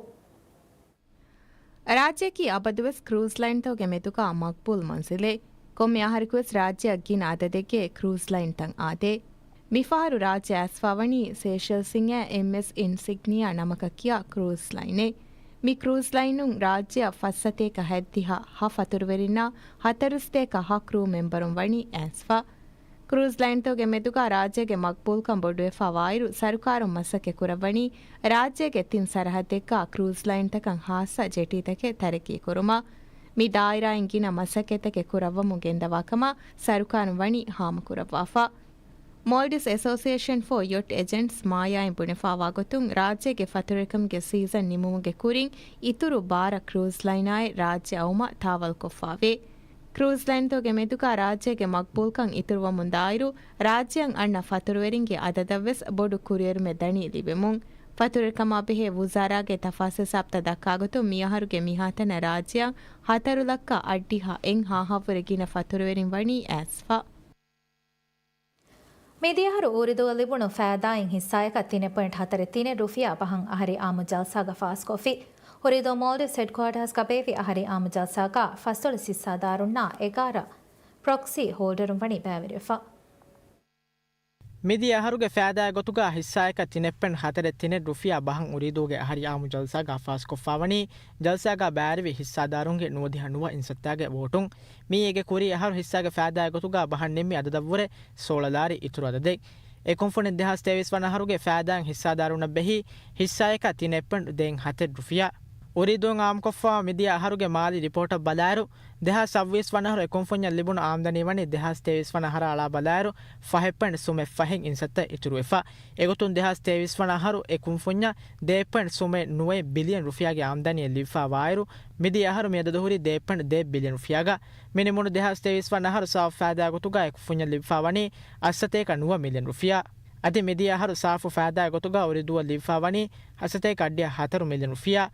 ރާއްޖެއަކީ އަބަދުވެސް ކްރޫޒް ލައިންތަކުގެ މެދުގަ މަގްބޫލް މަންޒިލެއް. ކޮންމެ އަހަރަކުވެސް ރާއްޖެއަށް ގިނަ އަދަދެއްގެ ކްރޫޒް ލައިންތައް އާދޭ. މިފަހަރު ރާއްޖެ އައިސްފާވަނީ ސޭޝަލްސްއިން އެމްއެސް އިންސިގްނިއާ ނަމަކަށް ކިޔާ ކްރޫޒް ލައިނެއް. މި ކްރޫޒް ލައިނުން ރާއްޖެއަށް ފައްސަތޭކަ ހަތްދިހަ ހަ ފަތުރުވެރިންނާ ހަތަރުސަތޭކަ ހަ ކްރޫ މެމްބަރުން ވަނީ އައިސްފަ. ކްރޫޒް ލައިންތަކުގެ މެދުގަ ރާއްޖޭގެ މަގްބޫލްކަން ބޮޑުވެފަ ވާއިރު، ސަރުކާރުން މަސައްކަތް ކުރައްވަނީ ރާއްޖޭގެ ތިން ސަރަހައްދެއްގަ ކްރޫޒް ލައިންތަކަށް ހާއްސަ ޖެޓީތަކެއް ތަރައްގީ ކުރުމަށް. މި ދާއިރާއިން ގިނަ މަސައްކަތްތަކެއް ކުރައްވަމުން ގެންދަވާ ކަމަށް ސަރުކާރުން ވަނީ ހާމަކުރައްވާފަ. މޯލްޑިވްސް އެސޯސިއޭޝަން ފޯ ޔޮޓް އެޖެންޓްސް، މާޔާއިން ބުނެފާވާ ގޮތުން، ރާއްޖޭގެ ފަތުރުވެރިކަމުގެ ސީޒަން ނިމުމުގެ ކުރިން އިތުރު ބާރަ ކްރޫޒް ލައިނާއެއް ރާއްޖެ އައުމަށް ތާވަލްކޮށްފާވޭ. ކްރޫޒް ލައިންތަކުގެ މެދުގަ ރާއްޖޭގެ މަގްބޫލްކަން އިތުރުވަމުން ދާއިރު، ރާއްޖެއަށް އަންނަ ފަތުރުވެރިންގެ އަދަދަށްވެސް ބޮޑު ކުރިއެރުމެއް ދަނީ ލިބެމުން. ފަތުރުވެރިކަމާ ބެހޭ ވުޒާރާގެ ތަފާސްހިސާބުތައް ދައްކާގޮތުން، މިއަހަރުގެ މިހާތަނަށް ރާއްޖެއަށް ހަތަރު ލައްކަ އަށްޑިހަ އެއް ހާހަށްވުރެ ގިނަ ފަތުރުވެރިން ވަނީ އައިސްފަ. މިދިޔަ އަހަރު އުރިދޫއަށް ލިބުނު ފައިދާއިން ހިއްސާއަކަށް ތިނެއް ޕޮއިންޓް ހަތަރެއް ތިނެއް ރުފިޔާ ބަހަށް އަހަރީ އާއްމު ޖަލްސާގަ ފާސްކޮށްފި. އުރިދޫ މޯލްޑިވްސް ހެޑްކުއާޓާސްގަ ބޭއްވި އަހަރީ އާއްމު ޖަލްސާގަ ފަސްދޮޅަސް ހިއްސާދާރުންނާ އެގާރަ ޕްރޮކްސީ ހޯލްޑަރުން ވަނީ ބައިވެރިވެފަ. މިދިޔަ އަހަރުގެ ފައިދާއެއް ގޮތުގަ ހިއްސާއަކަށް ތިނެއް ޕޮއިންޓް ހަތަރެއް ތިނެއް ރުފިޔާ ބަހަށް އުރިދޫގެ އަހަރީ އާއްމު ޖަލްސާގަ ފާސްކޮށްފާވަނީ، ޖަލްސާގަ ބައިވެރިވި ހިއްސާދާރުންގެ ނުވަދިހަ ނުވަ އިންސައްތާގެ ވޯޓުން. މިއީ އޭގެ ކުރީ އަހަރު ހިއްސާގެ ފައިދާއެއް ގޮތުގަ ބަހަށް ނިންމި އަދަދަށްވުރެ ސޯޅަ ލާރި އިތުރު އަދަދެއް. އެ ކުންފުނިން ދެހާސް ތޭވީސް ވަނަ އަހަރުގެ ފައިދާއިން ހިއްސާދާރުންނަށް ބެހި ހިއްސާއަކަށް ތިނެއް ޕޮއިންޓް ދޭއް ހަތަރެއް ރުފިޔާ. އުރިދޫން އާއްމުކޮށްފަ މިދިޔަ އަހަރުގެ މާލީ ރިޕޯޓަށް ބަލާއިރު، ދެހާސް ސައްބީސް ވަނަ އަހަރު އެ ކުންފުންޏަށް ލިބުނު އާމްދަނީ ވަނީ ދެހާސް ތޭވީސް ވަނަ އަހަރާ އަޅާ ބަލާއިރު، ފަހެއް ޕޮއިންޓް ސުމެއް ފަހެއް އިންސައްތައް އިތުރުވެފަ. އެގޮތުން ދެހާސް ތޭވީސް ވަނަ އަހަރު އެ ކުންފުންޏަށް ދޭއް ޕޮއިންޓް ސުމެއް ނުވައެއް ބިލިއަން ރުފިޔާގެ އާމްދަނީއެއް ލިބިފާ ވާއިރު، މިދިޔަ އަހަރު މި އަދަދު ހުރީ ދޭއް ޕޮއިންޓް ދޭއް ބިލިއަން ރުފިޔާގަ. މި ނިމުނު ދެހާސް ތޭވީސް ވަނަ އަހަރު ސާފު ފައިދާ ގޮތުގަ އެ ކުންފުންޏަށް ލިބިފާ ވަނީ އަށްސަތޭކަ ނުވަ މިލިއަން ރުފިޔާ. އަދި މިދިޔަ އަހަރު ސާފު ފައިދާ ގޮތުގަ އުރިދޫއަށް ލިބިފާ ވަނީ އަށްސަތޭކަ އަށްޑިހަ ހަތަރު މިލިއަން ރުފިޔާ.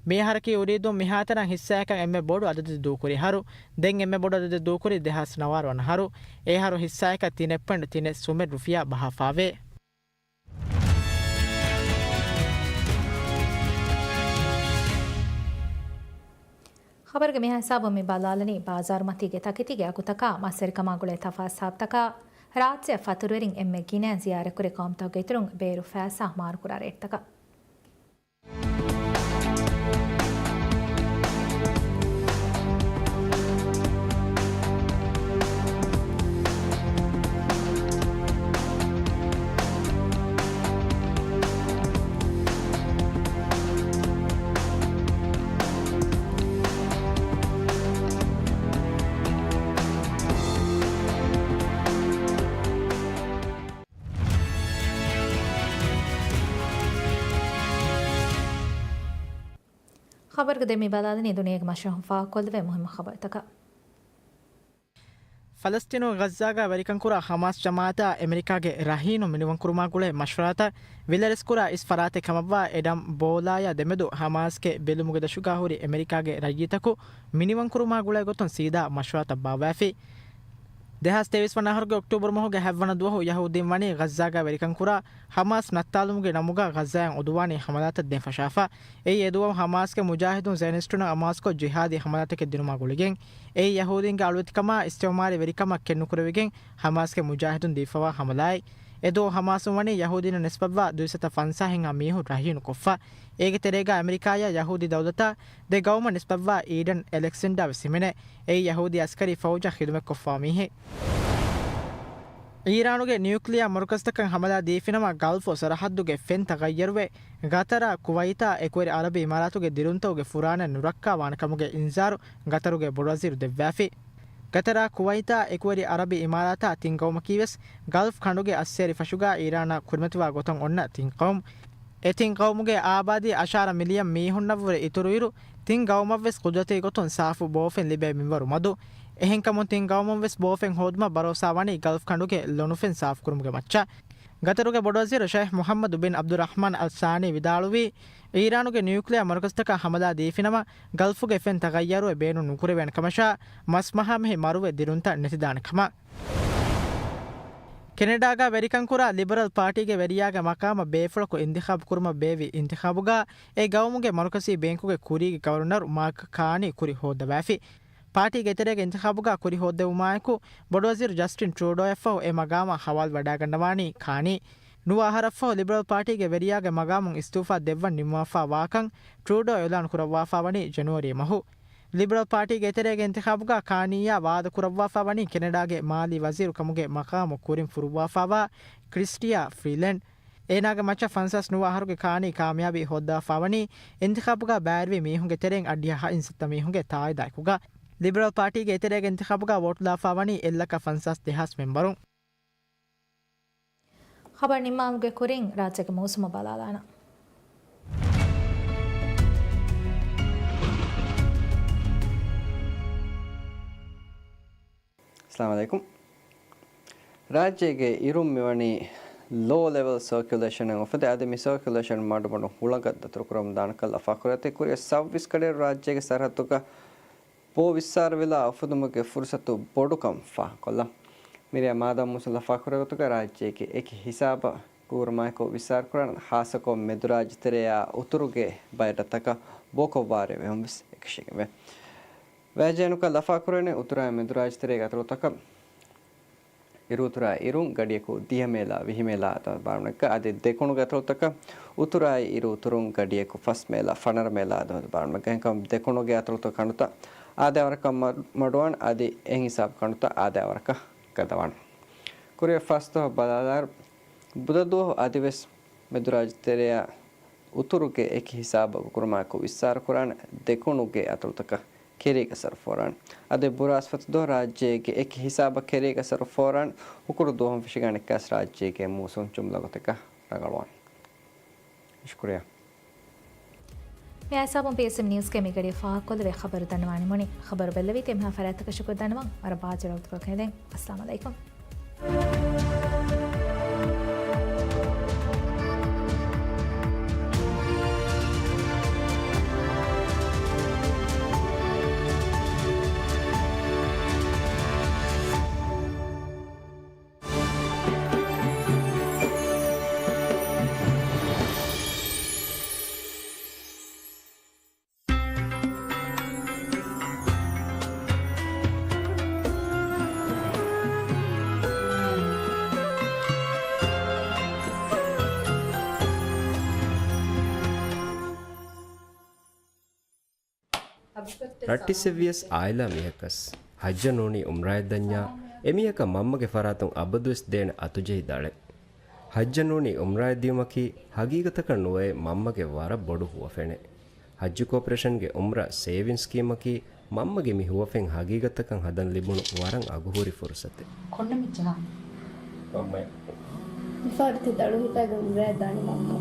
މި އަހަރަކީ އުރީދޫން މިހާތަނަށް ހިއްސާއަކަށް އެންމެ ބޮޑު އަދަދެއް ދޫކުރި އަހަރު. ދެން އެންމެ ބޮޑު އަދަދެއް ދޫކުރީ ދެހާސް ނަވާރަ ވަނަ އަހަރު. އެ އަހަރު ހިއްސާއަކަށް ތިނެއް ޕޮއިންޓް ތިނެއް ސުމެއް ރުފިޔާ ބަހާފާވޭ. ޚަބަރުގެ މިހާ ހިސާބުން މި ބަލާލަނީ ބާޒާރުމަތީގެ ތަކެތީގެ އަގުތަކާ، މަސްވެރިކަމާ ގުޅޭ ތަފާސް ހިސާބުތަކާ، ރާއްޖެއަށް ފަތުރުވެރިން އެންމެ ގިނައިން ޒިޔާރަތްކުރި ޤައުމުތަކުގެ އިތުރުން ބޭރު ފައިސާ މާރުކުރާ ރޭޓްތަކަށް. ޚަބަރުގެ ދެން މި ބަލާލަނީ ދުނިޔޭގެ މަޝްރަހުން ފާހަގަކޮށްލެވޭ މުހިއްމު ޚަބަރުތަކަށް. ފަލަސްތީނުގެ ޣައްޒާގަ ވެރިކަންކުރާ ހަމާސް ޖަމާއަތާ އެމެރިކާގެ ރަހީނުން މިނިވަންކުރުމާ ގުޅޭ މަޝްވަރާތައް ވިލަރެސްކުރާ އިސް ފަރާތެއް ކަމަށްވާ އެޑަމް ބޯލާޔާ ދެމެދު ހަމާސްގެ ބެލުމުގެ ދަށުގަ ހުރި އެމެރިކާގެ ރައްޔިތަކު މިނިވަންކުރުމާ ގުޅޭ ގޮތުން ސީދާ މަޝްވަރާތައް ބާއްވައިފި. ދެހާސް ތޭވީސް ވަނަ އަހަރުގެ އޮކްޓޫބަރު މަހުގެ ހަތްވަނަ ދުވަހު ޔަހޫދީން ވަނީ ޣައްޒާގަ ވެރިކަން ކުރާ ހަމާސް ނައްތާލުމުގެ ނަމުގަ ޣައްޒާއަށް އުދުވާނީ ހަމަލާތައް ދޭން ފަށާފަ. އެއީ އެދުވަހު ހަމާސްގެ މުޖާހިދުން ޒައިނިސްޓުންނަށް ހަމާސްކޮށް ޖިހާދީ ހަމަލާތަކެއް ދިނުމާ ގުޅިގެން. އެއީ ޔަހޫދީންގެ އަޅުވެތިކަމާ އިސްތިއުމާރީ ވެރިކަމަށް ކެތްނުކުރެވިގެން ހަމާސްގެ މުޖާހިދުން ދީފަވާ ހަމަލާއެއް. އެދުވަހު ހަމާސުން ވަނީ ޔަހޫދީންނަށް ނިސްބަތްވާ ދުއިސައްތަ ފަންސާހެއްހާ މީހުން ރަހީނުކޮށްފަ. އޭގެ ތެރޭގަ އެމެރިކާޔާ ޔަހޫދީ ދައުލަތާ ދެ ގައުމަށް ނިސްބަތްވާ އީޑަން އެލެކްސެންޑާ ވެސް ހިމެނޭ. އެއީ ޔަހޫދީ އަސްކަރީ ފައުޖަށް ޚިދުމަތްކޮށްފާ މީހެއް. އީރާނުގެ ނިއުކްލިއާ މަރުކަޒުތަކަށް ހަމަލާ ދީފިނަމަ، ގަލްފު ސަރަހައްދުގެ ފެން ތަޣައްޔަރުވެ، ގަތަރާ، ކުވައިތާ އެކުވެރި އަރަބި އިމާރާތުގެ ދިރުންތަކުގެ ފުރާނަ ނުރައްކާ ވާނެ ކަމުގެ އިންޒާރު ގަތަރުގެ ބޮޑުވަޒީރު ދެއްވާފި. ގަތަރާ، ކުވައިތާ އެކުވެރި އަރަބި އިމާރާތާ ތިން ގައުމަކީ ވެސް ގަލްފް ކަނޑުގެ އައްސޭރި ފަށުގަ އީރާނާ ކުރިމަތިވާ ގޮތަށް އޮންނަ ތިން ގައުމު. އެ ތިން ގައުމުގެ އާބާދީ އަށާރަ މިލިއަން މީހުންނަށްވުރެ އިތުރުއިރު، ތިން ގައުމަށްވެސް ޤުދްރަތީ ގޮތުން ސާފު ބޯފެން ލިބޭ މިންވަރު މަދު. އެހެންކަމުން ތިން ގައުމުންވެސް ބޯފެން ހޯދުމަށް ބަރޯސާ ވަނީ ގަލްފް ކަނޑުގެ ލޮނުފެން ސާފުކުރުމުގެ މައްޗަށް. ގަތަރުގެ ބޮޑުވަޒީރު ޝައިޚް މުޙައްމަދު ބިން ޢަބްދުއްރަޙްމާން އަލް ސާނީ ވިދާޅުވީ، އީރާނުގެ ނިއުކްލިއާ މަރުކަޒުތަކަށް ހަމަލާ ދީފިނަމަ، ގަލްފުގެ ފެން ތަޣައްޔަރުވެ ބޭނުން ނުކުރެވޭނެ ކަމަށާ، މަސްމަހާމެހި މަރުވެ ދިރުންތައް ނެތިދާނެ ކަމަށް. ކެނެޑާގަ ވެރިކަންކުރާ ލިބަރަލް ޕާޓީގެ ވެރިޔާގެ މަޤާމަށް ބޭފުޅަކު އިންތިޚާބު ކުރުމަށް ބޭއްވި އިންތިޚާބުގަ އެ ގައުމުގެ މަރުކަޒީ ބޭންކުގެ ކުރީގެ ގަވަރުނަރު މާކް ކާނީ ކުރި ހޯއްދަވާފި. ޕާޓީގެ ތެރޭގެ އިންތިޚާބުގަ ކުރި ހޯއްދެވުމާއެކު، ބޮޑުވަޒީރު ޖަސްޓިން ޓްރޫޑޯއަށްފަހު އެ މަގާމަށް ހަވާލުވެވަޑައިގަންނަވާނީ ކާނީ. ނުވަ އަހަރަށްފަހު ލިބަރަލް ޕާޓީގެ ވެރިޔާގެ މަގާމުން އިސްތިއުފާ ދެއްވަން ނިންމަވާފާ ވާކަން ޓްރޫޑޯ އިޢުލާނު ކުރައްވާފާ ވަނީ ޖެނުއަރީ މަހު. ލިބަރަލް ޕާޓީގެ ތެރޭގެ އިންތިޚާބުގަ ކާނީއާ ވާދަ ކުރައްވާފާ ވަނީ ކެނެޑާގެ މާލީ ވަޒީރު ކަމުގެ މަޤާމު ކުރިން ފުރުއްވާފާވާ ކްރިސްޓިއާ ފްރީލެންޑް. އޭނާގެ މައްޗަށް ފަންސާސް ނުވަ އަހަރުގެ ކާނީ ކާމިޔާބީ ހޯއްދަވާފާ ވަނީ އިންތިޚާބުގަ ބައިވެރިވި މީހުންގެ ތެރެއިން އަށްޑިހަ ހަތް ސައްތަ މީހުންގެ ތާއީދާއެކުގަ. ލިބަރަލް ޕާޓީގެ ތެރޭގެ އިންތިޚާބުގަ ވޯޓުލާފާ ވަނީ އެއްލައްކަ ފަންސާސް ދެހާސް މެންބަރުން. ޚަބަރު ނިންމާލުމުގެ ކުރިން ރާއްޖޭގެ މޫސުމު ބަލާލާނަން. އައްސަލާމު ޢަލައިކުމް. ރާއްޖޭގެ އިރުން މިވަނީ ލޯ ލެވެލް ސަރކިއުލޭޝަނެއް އުފެދޭ. އަދި މި ސަރކިއުލޭޝަން މަޑުމަޑުން ހުޅަނގަށް ދަތުރުކުރަމުން ދާނެކަން ލަފާކުރެވޭތީ. ކުރިއަށް ސައުވީސް ގަޑިއިރު ރާއްޖޭގެ ސަރަހައްދުގަ ބޯ ވިއްސާރަވެލާ އުފެދުމުގެ ފުރުސަތު ބޮޑުކަން ފާހަގަކޮށްލަން. މިރޭ މާދަމާ މޫސުން ލަފާކުރެއްވި ގޮތުގަ ރާއްޖޭގެ އެކި ހިސާބަށް ކުރުމާއެކު ވިއްސާރަކުރަން، ޚާއްޞަކޮށް މެދުރާއްޖެތެރެއާ އުތުރުގެ ބައެއް ރަށްތަކަށް ބޯކޮށްވާރޭ ވެހުން ވެސް އެކަށީގެންވޭ. ވައިޖެހޭނެކަން ލަފާކުރެވޭނެ އުތުރާއި މެދުރާއްޖެތެރޭގެ އަތޮޅުތަކަށް އިރުއުތުރާއި އިރުން ގަޑިއަކު ދިހަ މޭލާ ވިހި މޭލާ ދަމު ބާރުމަގަ އަދި ދެކުނުގެ އަތޮޅުތަކަށް އުތުރާއި އިރުއުތުރުން ގަޑިއަކު ފަސް މޭލާ ފަނަރަ މޭލާ ދަމު ބާރުމަގަ އެހެންކަމުން ދެކުނުގެ އަތޮޅުތަކުގެ ކަނޑުތައް އާދައިވަރަކަށް މަ-، މަޑުވާން އަދި އެހެން ހިސާބު ކަނޑުތައް އާދައިވަރަކަށް ގަދަވާން. ކުރިއަށް ފަސްދުވަހު ބަލާލާއިރު، ބުދަ ދުވަހު އަދިވެސް މެދުރާއްޖެތެރެއާ އުތުރުގެ އެކި ހިސާބަށް ކުރުމާއެކު ވިއްސާރަކުރާނެ ދެކުނުގެ އަތޮޅުތަކަށް ކެރީގެ އަސަރު ފޯރާނެ. އަދި ބުރާސްފަތި ދުވަހު ރާއްޖޭގެ އެކި ހިސާބަށް ކެރީގެ އަސަރު ފޯރާނެ. ހުކުރު ދުވަހުން ފެށިގާނެ އެއްކާސް ރާއްޖޭގެ މޫސުން ޖުމްލަ ގޮތެއްގަ ރަނގަޅުވާނެ. ޝުކުރިއްޔާ. މި ހިސާބުން ޕީއެސްއެމް ނިއުސްގެ މިގަޑި ފާހަގަކޮށްލެވޭ ޚަބަރު ދަންނަވާނެ މުނި. ޚަބަރު ބެއްލެވީތީ އެންމެހާ ފަރާތްތަކަށް ޝުކުރު ދަންނަވަން. ވަރަށް ބާއްޖަވެރި ވަގުތުކޮޅަކަށް އެދެން. އައްސަލާމު ޢަލައިކުމް. ރައްޓިއްސެއްވިޔަސް އާއިލާ މީހަކަސް ޙައްޖަށް ނޫނީ ޢުމްރާއަށް ދަންޏާ، އެމީހަކަށް މަންމަގެ ފަރާތުން އަބަދުވެސް ދޭނެ އަތުޖެހި ދަޅެއް. ޙައްޖަށް ނޫނީ ޢުމްރާއަށް ދިޔުމަކީ ޙަޤީޤަތަކަށް ނުވައެއް މަންމަގެ ވަރަށް ބޮޑު ހުވަފެނެއް. ޙައްޖު ކޯޕަރޭޝަންގެ ޢުމްރާ ސޭވިންގް ސްކީމަކީ މަންމަގެ މި ހުވަފެން ޙަޤީޤަތަކަށް ހަދަން ލިބުނު ވަރަށް އަގުހުރި ފުރުޞަތެއް. ކޮންނަ މިއްޗަހާ؟ މަންމަ. މިފަހަރު ތި ދަޅު ހިފައިގެން އުމްރާއަށް ދާނީ މަންމަ.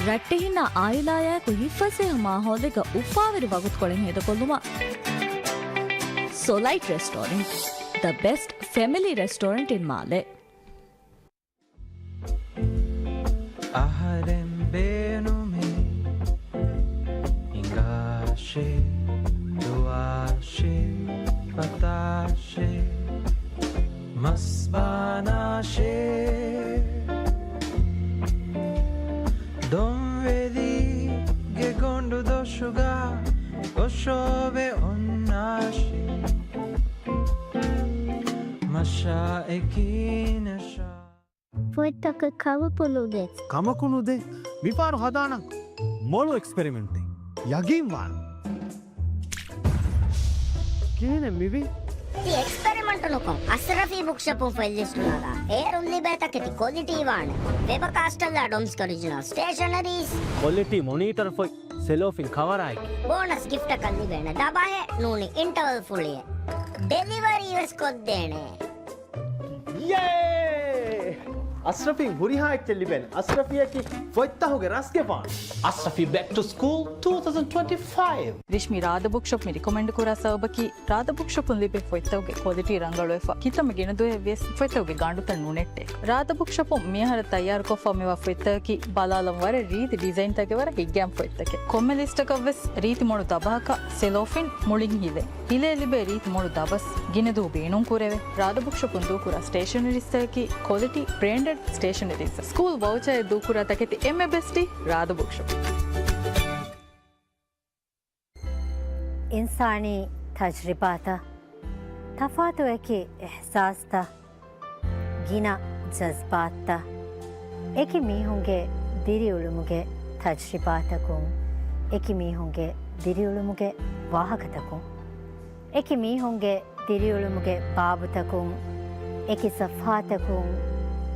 ރައްޓެހިންނާ އާއިލާއާއެކު ހިތްފަސޭހަ މާހައުލެއްގަ އުފާވެރި ވަގުތުކޮޅެއް ހޭދަކޮށްލުމަށް. ސޮލައިޓް ރެސްޓޯރެންޓް، the best family restaurant in މާލެ. އަހަރެން ބޭނުމޭ ހިނގާށޭ، ދުވާށޭ، ފަތާށޭ، މަސްބާނާށޭ. ދޮންވެލީގެ ގޮނޑު ދޮށުގަ ގޮށޯވެ އޮންނާށޭ، މަށާއެކީ ނަށާ. ފޮތްތަކެއް ކަމަކު ނުދޭ. ކަމަކު ނުދޭ. މިފަހަރު ހަދާނަން މޮޅު އެކްސްޕެރިމެންޓެއް. ޔަގީންވާން. ކިހިނެއް މިވީ؟ ތި އެކްސްޕެރިމެންޓު ނުކޮށް، އަސްރަފީ ބުކްޝޮޕުން ފޮތް ލިސްޓު ނަގާ. އޭރުން ލިބޭ ތަކެތި ކޮލިޓީ ވާނެ. ފެބަ ކާސްޓަލްއާ ޑޮމްސްގެ އޮރިޖިނަލް ސްޓޭޝަނަރީސް. ކޮލިޓީ މޮނީޓަރ ފޮތް، ސެލޯފިން ކަވަރާއެކީ. ބޯނަސް ގިފްޓަކަށް ލިބޭނެ ދަބަހެއް ނޫނީ އިންޓަވަލް ފުޅިއެއް. ޑެލިވަރީ ވެސް ކޮށްދޭނެ. ޔޭ! އަސްރަފީން ހުރިހާ އެއްޗެއް ލިބޭނެ. އަސްރަފީއަކީ ފޮތްތަހުގެ ރަސްގެފާނު. އަސްރަފީ back to school two thousand twenty-five. ރިޝްމީ ރާދަ ބުކްޝޮޕް މި ރިކޮމެންޑް ކުރާ ސަބަބަކީ، ރާދަ ބުކްޝޮޕުން ލިބޭ ފޮތްތަކުގެ ކޮލިޓީ ރަނގަޅުވެފަ، ކިތަންމެ ގިނަ ދުވަހެއް ވިޔަސް ފޮތްތަކުގެ ގަނޑުތައް ނުނެއްޓޭ. ރާދަ ބުކްޝޮޕުން މިއަހަރަށް ތައްޔާރުކޮށްފަ މިވާ ފޮތްތަކަކީ ބަލާލަން ވަރަށް ރީތި ޑިޒައިންތަކެއް، ވަރަށް ހިތްގައިމު ފޮތްތަކެއް. ކޮންމެ ލިސްޓަކަށްވެސް ރީތި މޮޅު ދަބަހަކަށް ސެލޯފިން މުޅިން ހިލޭ. ހިލޭ ލިބޭ ރީތި މޮޅު ދަބަސް ގިނަ ދުވަހު ބޭނުން ކުރެވޭ. ރާދަ ބުކްޝޮޕުން ދޫކުރާ ސްޓޭޝަނަރީސްތަކަކީ ކޮލިޓީ ބްރޭންޑެޑް ސްޓޭޝަނަރީސް. ސްކޫލް ވައުޗާއެއް ދޫކުރާ ތަކެތި އެންމެ ބެސްޓީ ރާދަ ބުކްޝޮޕް. އިންސާނީ ތަޖްރިބާތައް، ތަފާތު އެކި އިޙްސާސްތައް، ގިނަ ޖަޒްބާތްތައް، އެކި މީހުންގެ ދިރިއުޅުމުގެ ތަޖްރިބާތަކުން، އެކި މީހުންގެ ދިރިއުޅުމުގެ ވާހަކަތަކުން، އެކި މީހުންގެ ދިރިއުޅުމުގެ ބާބުތަކުން، އެކި ސަފްހާތަކުން،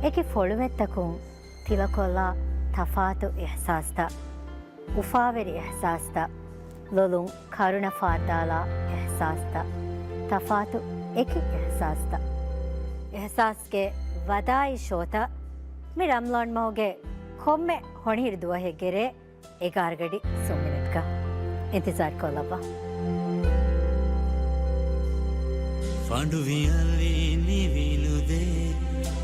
އެކި ފޮޅުވެއްތަކުން ތިލަކޮށްލާ ތަފާތު އިޙްސާސްތައް، އުފާވެރި އިޙްސާސްތައް، ލޮލުން ކަރުނަ ފާއްދާލާ އިޙްސާސްތައް، ތަފާތު އެކި އިޙްސާސްތައް. އިޙްސާސްގެ ވަދާއީ ޝޯތައް މި ރަމްޟާން މަހުގެ ކޮންމެ ހޮނިހިރި ދުވަހެއްގެ ރޭ އެގާރަ ގަޑި ސުން މިނެޓްގަ. އިންތިޒާރު ކޮށްލައްވާ. ފަނޑު ވިޔަލި ނިވި ނުދޭ،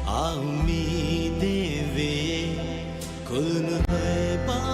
އާ އުއްމީދެއް ވޭ، ކުލުނު ބައި ބާ